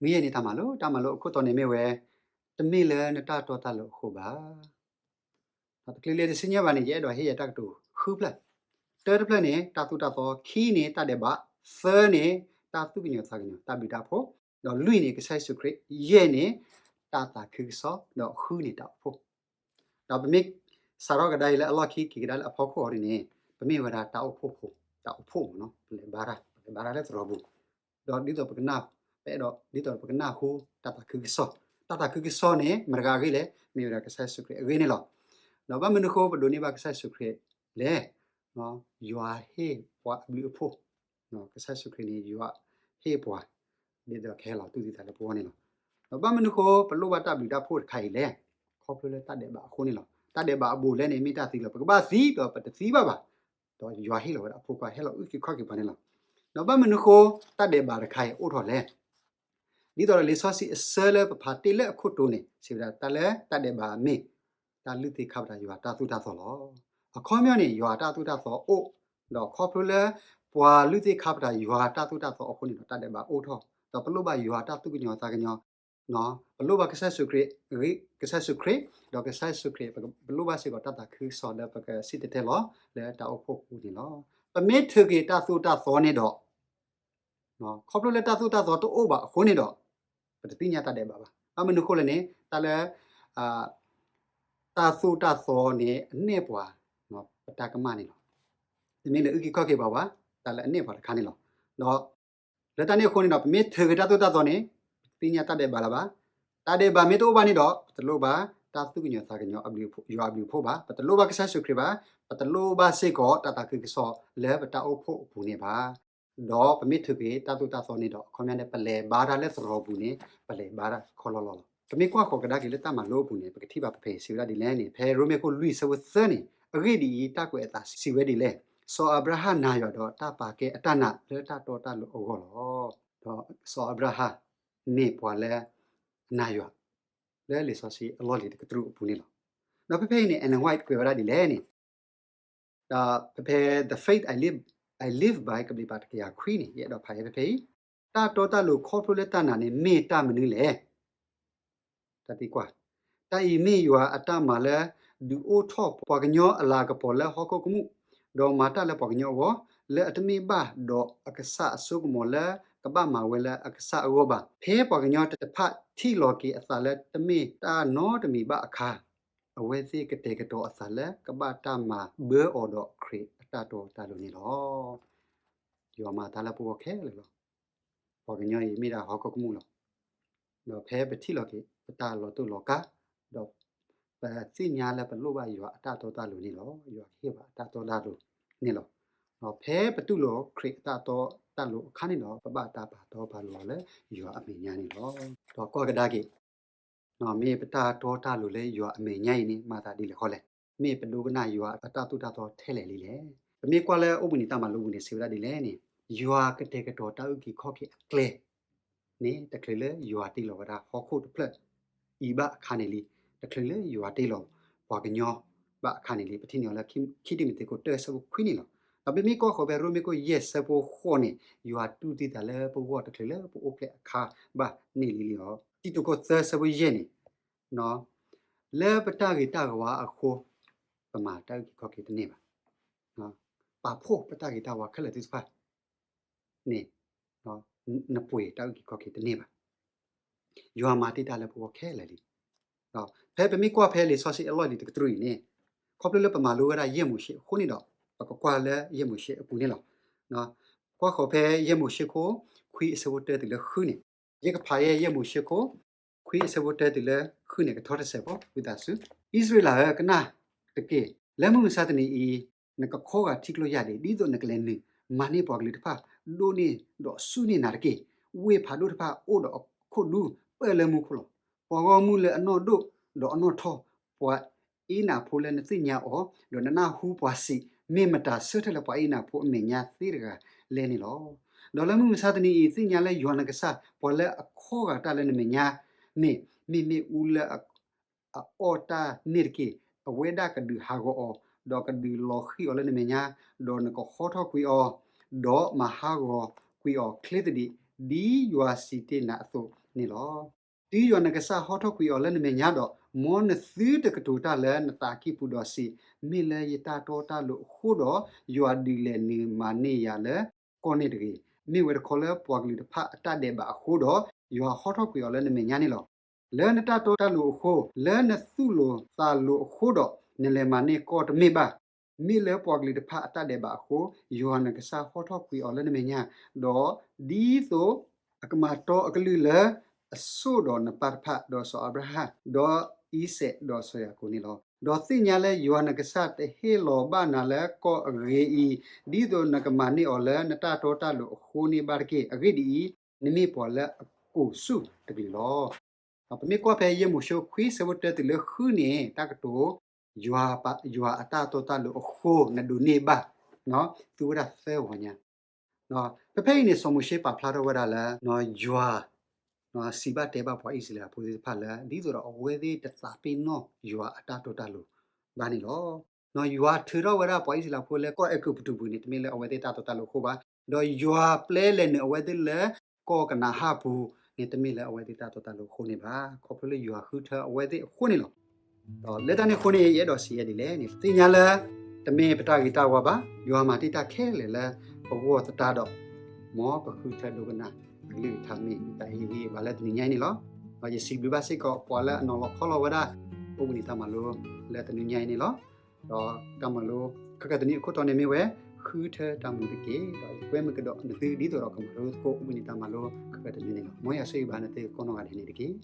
မုၢ်ယဲၢ်နံၤတၢ်မၤလိ, တၢ်မၤလိအခိၣ်တီန့ၣ်မ့ၢ်ဝဲ, တမ့ၢ်လၢနတၢ်တီတၢ်လိၤအဃိဘၣ်. တချုးလၢတဆံညါဘၣ်န့ၣ် ယအဲၣ်ဒိးဟ့ၣ်ယဲတၢ်ကတိၤဃုဖျၢၣ်, တၢတဖျၢၣ်န့ၣ် တၢ်သိၣ်တၢ်သီ, ခံန့ၣ် တၢ်ဒဲးဘး, သၢန့ၣ် တၢ်သူၣ်ကညီၤသးကညီၤ တၢ်ဘျုးတၢ်ဖှိၣ်, ဒီးလွံၢ်န့ၣ် ကစၢ်ယ့ၣ်ၡူးခရံာ်, ယဲၢ်န့ၣ် တၢ်သးခုကစီၣ်, ဒီးဃုန့ၣ်တၢ်အိၣ်ဖှိၣ် ဒီးပမ့ၢ်စးထီၣ်ကဒါအံၤလၢအလီၢ်ခံ က့ၤကဒါလၢအဖီခိၣ်အီၤဒ်န့ၣ်, ပမ့ၢ်ဝဲဒၣ်တၢ်အိၣ်ဖှိၣ်ဖိ, တၢ်အိၣ်ဖှိၣ်မ့ၢ်နီၤ, ပလဲၤဘါတၢ်, ပလဲၤဘါတၢ်လၢသရိာ်ပူၤ, ဒီးဒ်သိးပကနၢ်, ပအဲၣ်ဒိးဒ်သိးပကနၢ်ဟူတၢ်သးခုကစီၣ်, တၢ်သးခုကစီၣ်န့ၣ် မတၤတဂၤအဂ့ၢ်လဲၣ်, မ့ၢ်ဝဲဒၣ်ကစၢ်ယ့ၣ်ၡူးခရံာ်အဂ့ၢ်န့ၣ်လီၤ. ဒီးဘၣ်မနုၤအဃိပဒိးန့ၢ်ဘၣ်ကစၢ်ယ့ၣ်ၡူးခရံာ် လဲၣ်, ယွၤဟ့ၣ်ပှၤအဘျုးအဖှိၣ်, ကစၢ်ယ့ၣ်ၡူးခရံာ်န့ၣ် ယွၤဟ့ၣ်ပှၤ ဒ်သိးကဟဲလီၤတူၢ်သံသးလၢပဂီၢ်န့ၣ်လီၤ. ဒီးဘၣ်မနုၤအဃိ ပလိၣ်ဘၣ်တၢ်ဘျုးတၢ်ဖှိၣ်တခါအံၤလဲၣ်, ခီဖျိလၢတၢ်ဒဲးဘးအဃိန့ၣ်လီၤ. တၢ်ဒဲးဘးအဘူးအလဲန့ၣ် မ့ၢ်တၢ်သံလီၤ. ပကဘၣ်သံဒီးပတသံဘၣ်ဘၣ်, ဒီးယွၤဟ့ၣ်လီၤဝဲဒၣ်အဖိခွါဟဲလီၤအုၣ်က့ၤခီၣ်က့ၤပှၤန့ၣ်လီၤ. ဒီးဘၣ်မနုၤအဃိ တၢ်ဒဲးဘးတခါအံၤအိၣ်ထီၣ်လဲၣ်. ဒ်သိးဒီးလံာ်စီဆှံအဆၢလၢပဖးတ့ၢ်လၢအခိၣ်တီန့ၣ် စံးဝဲဒၣ်တၢ်လၢတၢ်ဒဲးဘးမ့ၢ် တၢ်လုၢ်သ့ၣ်ခါပတာ်ယွၤတၢ်သိၣ်တၢ်သီလီၤ. အခီပညီန့ၣ် ယွၤတၢ်သိၣ်တၢ်သီအိၣ်, ဒီးခီဖျိလၢ ပှၤလုၢ်သ့ၣ်ခါပတာ်ယွၤတၢ်သိၣ်တၢ်သီအဃိန့ၣ်ဒီး တၢ်ဒဲးဘးအိၣ်ထီၣ်, ဒီးပလိၣ်ဘၣ်ယွၤတၢ်သူၣ်ကညီၤသးကညီၤ, ပလိၣ်ဘၣ်ကစၢ်ယ့ၣ်ၡူးခရံာ်, ကစၢ်ယ့ၣ်ၡူးခရံာ်, ဒီးကစၢ်ယ့ၣ်ၡူးခရံာ် ပလိၣ်ဘၣ်စ့ၢ်ကီးတၢ်သးခုကစီၣ်လၢပကစံၣ်တဲၤတဲလီၤ လၢတၢ်အိၣ်ဖှိၣ်ပူၤန့ၣ်လီၤ. ပမ့ၢ်ထုးက့ၤတၢ်သိၣ်တၢ်သီန့ၣ်ဒီး ခီဖျိလၢတၢ်သိၣ်တၢ်သီတအိၣ်ဘၣ်အဃိန့ၣ်ဒီး ပတသ့ၣ်ညါတၢ်ဒဲးဘးဘၣ်. ဘၣ်မနုၤအဃိလဲၣ်န့ၣ် တၢ်လၢ တၢ်သိၣ်တၢ်သီန့ၣ် အနဲၣ်ပှၤ ပတၢ်ကမၣ်န့ၣ်လီၤ. တမ့ၢ်လၢအုၣ်က့ၤခီၣ်က့ၤဘၣ်ပှၤ, တၢ်လၢအနဲၣ်ပှၤတခါန့ၣ်လီၤ. ဒီး လၢတၢ်န့ၣ်အဃိန့ၣ်ဒီး ပမ့ၢ်ထုးက့ၤတၢ်သိၣ်တၢ်သီန့ၣ် ပတသ့ၣ်ညါတၢ်ဒဲးဘးလၢၤဘၣ်. တၢ်ဒဲးဘးမ့ၢ်တအိၣ်ဘၣ်န့ၣ်ဒီး ပတလိၣ်ဘၣ်တၢ်သူၣ်ကညီၤသးကညီၤ ယွၤအဘျုးအဖှိၣ်ဘၣ်, ပတလိၣ်ဘၣ်ကစၢ်ယ့ၣ်ၡူးခရံာ်ဘၣ်, ပတလိၣ်ဘၣ်စ့ၢ်ကီးတၢ်သးခုကစီၣ်လၢပတၢ်အိၣ်ဖှိၣ်အပူၤန့ၣ်ဘၣ်. ဒီးပမ့ၢ်ထုးက့ၤတၢ်သိၣ်တၢ်သီန့ၣ်ဒီး အခီပညီန့ၣ် ပလဲၤဘါတၢ်လၢသရိာ်ပူၤန့ၣ် ပလဲၤဘါတၢ်ခီလီၤလီၤလီၤ. ပမ့ၢ်ကွၢ်ဃီၤကဒါက့ၤလၢတၢ်မၤလိအပူၤန့ၣ် ပကထံၣ်ဘၣ်ဖဲဖဲအံၤစံးဝဲဒၣ်ဒ်လဲၣ်န့ၣ် ဖဲရိမ့ၤခိၣ်လွံၢ်ဆၢဖိသၢန့ၣ်, အဂ့ၢ်ဒ်အံၤ, တၢ်ကွဲးအသးစံးဝဲဒ်လဲၣ်, စီၤအၤဘြၤဟၣ်နာ်ယွၤဒီးတၢ်ပာ်ကဲအတၢ်နာ်လၢတၢ်တီတၢ်လိၤအဂီၢ်လီၤ. ဒီးစီၤအၤဘြၤဟၣ် မ့ၢ်ပှၤလၢ နာ်ယွၤ လၢလံာ်စီဆှံအလီၢ်လံၤတကတြူၢ်အပူၤန့ၣ်လီၤ. ဒီးဖဲဖဲအံၤန့ၣ် Ellen White ကွဲးဝဲဒၣ်ဒ်လဲၣ်န့ၣ်, ဒီးဖဲဖဲ The Faith I Live, I Live By ကဘျံးပၤတကယၤခွံန့ၣ် ယအဲၣ်ဒိးဖးဖဲဖဲအံၤ, တၢ်တီတၢ်လိၤခီဖျိလၢတၢ်နာ်န့ၣ် မ့ၢ်တၢ်မနုၤလဲၣ်. တၢ်သံကွၢ်, တၢ်အံၤမ့ၢ်ယွၤအတၢ်မၤလၢ ဒုးအိၣ်ထီၣ်ပှၤကညီအလၤကပီၤလၢဟီၣ်ခိၣ်ကမူၣ်, ဒီးမၤတၢ်လၢပှၤကညီအဂီၢ်, လၢအတမ့ၢ်ဘၣ်ဒီးအကစၢ်အစိကမီၤလၢကဘၣ်မၤဝဲလၢအကစၢ်အဂီၢ်ဘၣ်. ဖဲပှၤကညီတဖၣ်ထံၣ်လီၤက့ၤအသးလၢတမ့ၢ်တၢ်နီတမံၤဘၣ်အခါ, အဝဲသ့ၣ်ကတဲာ်ကတီၤအသးလၢကဘၣ်တၢ်မၤဘၢအီၤဒီးခရံာ်အတၢ်တီတၢ်လိၤန့ၣ်လီၤ. ယွၤမၤတၢ်လၢပဂီၢ်ခဲလၢာ်လီၤ. ပှၤကညီအံၤမ့ၢ်ဒၣ်ဟီၣ်ခိၣ်ကမူၣ်လီၤ. ဒီးဖဲပထံၣ်လီၤက့ၤပတၢ်လီၤတိၢ်လီၤကါ, ဒီးပသ့ၣ်ညါလၢပလိၣ်ဘၣ်ယွၤအတၢ်တီတၢ်လိၤန့ၣ်လီၤ. ယွၤကဟ့ၣ်ပှၤအတၢ်တီတၢ်လိၤန့ၣ်လီၤ. ဒီးဖဲပတူၢ်လိာ်ခရံာ်အတၢ်တီတၢ်လိၤအခါန့ၣ်ဒီး ပဘၣ်တၢ်ပာ်တီပာ်လိၤအီၤလၢယွၤအမဲာ်ညါန့ၣ်လီၤ. ဒီးကွၢ်ကဒါက့ၤ မ့ၢ်ပတၢ်တီတၢ်လိၤလၢယွၤအမဲာ်ညါအံၤန့ၣ် မၤသးဒ်လဲၣ်ဃီလဲၣ်. မ့ၢ်ပဒိကနၣ်ယွၤအတၢ်သိၣ်တၢ်သီထဲလဲၣ်လံလဲၣ်. ပမ့ၢ်ကွၢ်လၢအိၣ်ဘှံးနံၤတၢ်မၤလိပူၤန့ၣ် စံးဝဲဒၣ်ဒ်လဲၣ်န့ၣ်, ယွၤကတဲာ်ကတီၤတၢ်အုၣ်က့ၤခီၣ်က့ၤအကျဲ န့ၣ် တချုးလၢယွၤတ့လီၤဝဲဒၣ်ဟီၣ်ခိၣ်တဖျၢၣ်အံၤဘၣ်အခါန့ၣ်လံ, တချုးလၢယွၤတ့လီၤပှၤကညီဘၣ်အခါန့ၣ်လံ. ပထံၣ်န့ၢ်အီၤလၢ ခံတံၤမသ့းခိၣ်တၢဆၢဖိခွံန့ၣ်လီၤ. ဒီးပမ့ၢ်ကွၢ်ဃီၤဖဲရိမ့ၤခိၣ်ယဲၢ်ဆၢဖိဃိးန့ၣ်, ယွၤတူၢ်သံသးလၢပဂီၢ်တချုးလၢပအိၣ်ဖျဲၣ်အခါဘၣ်န့ၣ်လံလီၤ. တံတူးခိၣ်သၢဆၢဖိယဲၢ်န့ၣ်, လၢပတၢ်ဂ့ၤတၢ်ဝါအဃိ ပမၤတၢ်အုၣ်က့ၤခီၣ်က့ၤတန့ၢ်ဘၣ်. ပာ်ဖှိၣ်ပတၢ်ဂ့ၤတၢ်ဝါခဲလၢာ်သ့ၣ်တဖၣ်န့ၣ် နပှ့ၤတၢ်အုၣ်က့ၤခီၣ်က့ၤတန့ၢ်ဘၣ်. ယွၤမၤတ့ၢ်တၢ်လၢပဂီၢ်ခဲလၢာ်လံ. ဖဲပမ့ၢ်ကွၢ်ဖဲလံာ်စီဆှံအလီၢ်လံၤတကတြူၢ်အံၤန့ၣ်, ခီဖျိလၢပမၤလိဝဲဒၣ်ယဲၢ်မိၤၡ့အဃိန့ၣ်ဒီး ပကကွၢ်လၢယဲၢ်မိၤၡ့အပူၤန့ၣ်လီၤ. ကွၢ်ဃီၤဖဲယဲၢ်မိၤၡ့ခိၣ် ခွံအဆၢဖိတၢတုၤလၢဃုန့ၣ်, ယကဖးယဲၢ်မိၤၡ့ခိၣ် ခွံအဆၢဖိတၢတုၤလၢဃုန့ၣ် ကထီတစဲးဖိ ဝံသးစူၤ. အံၣ်စရ့လးဧၢ, ကနၣ်တက့ၢ်. လၢမုၢ်မဆါတနံၤအံၤ နကခီဂာ်ထံကျိယၢ်ဒံး, ဒ်သိးနကလဲၤနုာ်မၤန့ၢ်ပှၤကလုာ်တဖၣ် ဒိးန့ၢ်ဒီးစူၢ်န့ၢ်နၤတက့ၢ်. ဝ့ၢ်ဖးဒိၣ်တဖၣ်အိၣ်ဒီးအခိၣ်ဒူပၢၢ်လၢမူခိၣ်လီၤ. ပှၤဂီၢ်မုၢ်လၢအနီၢ်ဒိၣ်ဒီးအနီၢ်ထီၣ်, ပှၤအ့နးဖိလၢနသ့ၣ်ညါအီၤ, ဒီးနနၢ်ဟူပှၤစံး, မ့ၢ်မတၤဆၢထၢၣ်လၢပှၤအ့နးဖိအမဲာ်ညါသ့တဂၤလဲၣ်န့ၣ်လီၤ. ဒီးလၢမုၢ်မဆါတနံၤအံၤ သ့ၣ်ညါလၢယွၤနကစၢ် ပှၤလၢအခီဂာ်တၢ်လၢနမဲာ်ညါန့ၣ် မ့မ့ၢ်အူလၢ အအီၣ်တၢ်န့ၣ်တက့ၢ်. အဝဲဒၣ်ကဒုးဟးဂီၤအီၤ, ဒီးကဒုးလီၤဃံၤအီၤလၢနမဲာ်ညါ, ဒီးနကဟီထီၣ်ကွံာ်အီၤ, ဒီးမၤဟးဂီၤကွံာ်အီၤချ့သဒံး, ဒ်ယွၤစံးတ့ၢ်နၤအသိးန့ၣ်လီၤ. တုၤယွၤနကစၢ်ဟီထီၣ်ကွံာ်အီၤလၢနမဲာ်ညါဒီး, မ်နသုတကတိၤတၢ်လၢနသးအကံၢ်ပူၤဒီးစံး, မ့ၢ်လၢယတၢ်တီတၢ်လိၤအဃိဒီး ယွၤဒုးလဲၤနုာ်မၤန့ၢ်ယၤလၢကီၢ်န့ၣ်တဂ့ၤ. မ့ၢ်ဝဲတခီလၢပှၤကလုာ်တဖၣ်အတၢ်ဒဲးဘးအဃိဒီး ယွၤဟီထီၣ်ကွံာ်အီၤလၢနမဲာ်ညါန့ၣ်လီၤ. လၢနတၢ်တီတၢ်လိၤအဃိ, လၢနသူၣ်လိၤသးလိၤအဃိဒီး နလဲၤမၤန့ၢ်ကီၢ်တမ့ၢ်ဘၣ်. မ့ၢ်လၢပှၤကလုာ်တဖၣ်အတၢ်ဒဲးဘးအဃိ, ယွၤနကစၢ်ဟီထီၣ်ကွံာ်အီၤလၢနမဲာ်ညါ, ဒီးဒ်သိးအကမၤတီအကလုၢ်လၢအဆိၣ်ဒီးနပၢ်တဖၣ်, ဒီးစီၤအၤဘြၤဟၣ်, ဒီးအံၤစဲး, ဒီးစီၤယၤကိာ်န့ၣ်လီၤ. ဒီးသ့ၣ်ညါလၢယွၤနကစၢ်တဟ့ၣ်လီၤဘၣ်နၤလၢကီၢ်အဂ့ၤအံၤ, ဒ်သိးနကမၤန့ၢ်အီၤလၢနတၢ်တီတၢ်လိၤအဃိန့ၣ်ဘၣ်တက့ၢ်. အဂ့ၢ်ဒ်အံၤ, နမ့ၢ်ပှၤလၢအကိၢ်ဆူၣ်တကလုာ်လီၤ. ပမ့ၢ်ကွၢ်ဖဲယဲၢ်မိၤၡ့ခွံဆၢဖိတၢတုၤလၢဃုန့ၣ် တၢ်ကတိၤ ယွၤအတၢ်တီတၢ်လိၤအဃိ နဒိးန့ၢ်ဘၣ်, သူဝဲဒၣ်သၢဂီၤညါ. ဖဲဖဲအံၤန့ၣ် စီၤမိၤၡ့ပာ်ဖျါထီၣ်ဝဲဒၣ်လၢ ယွၤ စံးဘၣ်တဲဘၣ်ပှၤအံၣ်စရ့လးဖိသ့ၣ်တဖၣ်လၢ ဒ်သိးဒီးအဝဲသ့ၣ်တသးပ့ၤနီၣ်ယွၤအတၢ်တီတၢ်လိၤဘၣ်န့ၣ်လီၤ. ယွၤထုးထီၣ်ဝဲဒၣ်ပှၤအံၣ်စရ့လးဖိလၢကီၢ်အဲၤကူပတူးပူၤန့ၣ် တမ့ၢ်လၢအဝဲသ့ၣ်တၢ်တီတၢ်လိၤအဃိဘၣ်. ဒီးယွၤပျဲလဲၤနုာ်အဝဲသ့ၣ်လၢကီၢ်ကနၤအၣ်ပူၤန့ၣ် တမ့ၢ်လၢအဝဲသ့ၣ်တၢ်တီတၢ်လိၤအဃိန့ၣ်ဘၣ်. ခီဖျိလၢယွၤဃုထၢအဝဲသ့ၣ်အဃိန့ၣ်လီၤ. ဒီးလၢတၢ်န့ၣ်အဃိန့ၣ် ယအဲၣ်ဒိးစံးယဲဒ်လဲၣ်န့ၣ် သ့ၣ်ညါလၢ တမ့ၢ်ပတၢ်ဂ့ၤတၢ်ဝါဘၣ်, ယွၤမၤတ့ၢ်တၢ်ခဲလၢာ်လၢပဂီၢ်သတးဒီး မ်ပဃုထၢဒိကနၣ်အကလုၢ်ကထါမ့ၢ်တၢ်ဟ့ၣ်ဂံၢ်ဟ့ၣ်ဘါလၢတနံၤညါအံၤန့ၣ်လီၤ. ဒီးယစံးဘျုးဘၣ်စ့ၢ်ကီးပှၤလၢအနီၤလီၤခီလီၤဝဲဒၣ် အိၣ်ဘှံးနံၤတၢ်မၤလိလၢတနံၤညါအံၤန့ၣ်လီၤ. ဒီးတၢ်မၤလိခဲကတနံၤအခိၣ်တီန့ၣ်မ့ၢ်ဝဲ ဃုထၢတၢ်မူတက့ၢ်. ဒီးယကွဲမုာ်ကဒီးနသုဒ်သိးဒီးကမၤလိသကိးအိၣ်ဘှံးနံၤတၢ်မၤလိခဲကတနံၤန့ၣ်လီၤ. မ်ယွၤဆိၣ်ဂ့ၤဘၣ်နသုကိးနီၢ်ဂၤဒဲးန့ၣ်တက့ၢ်.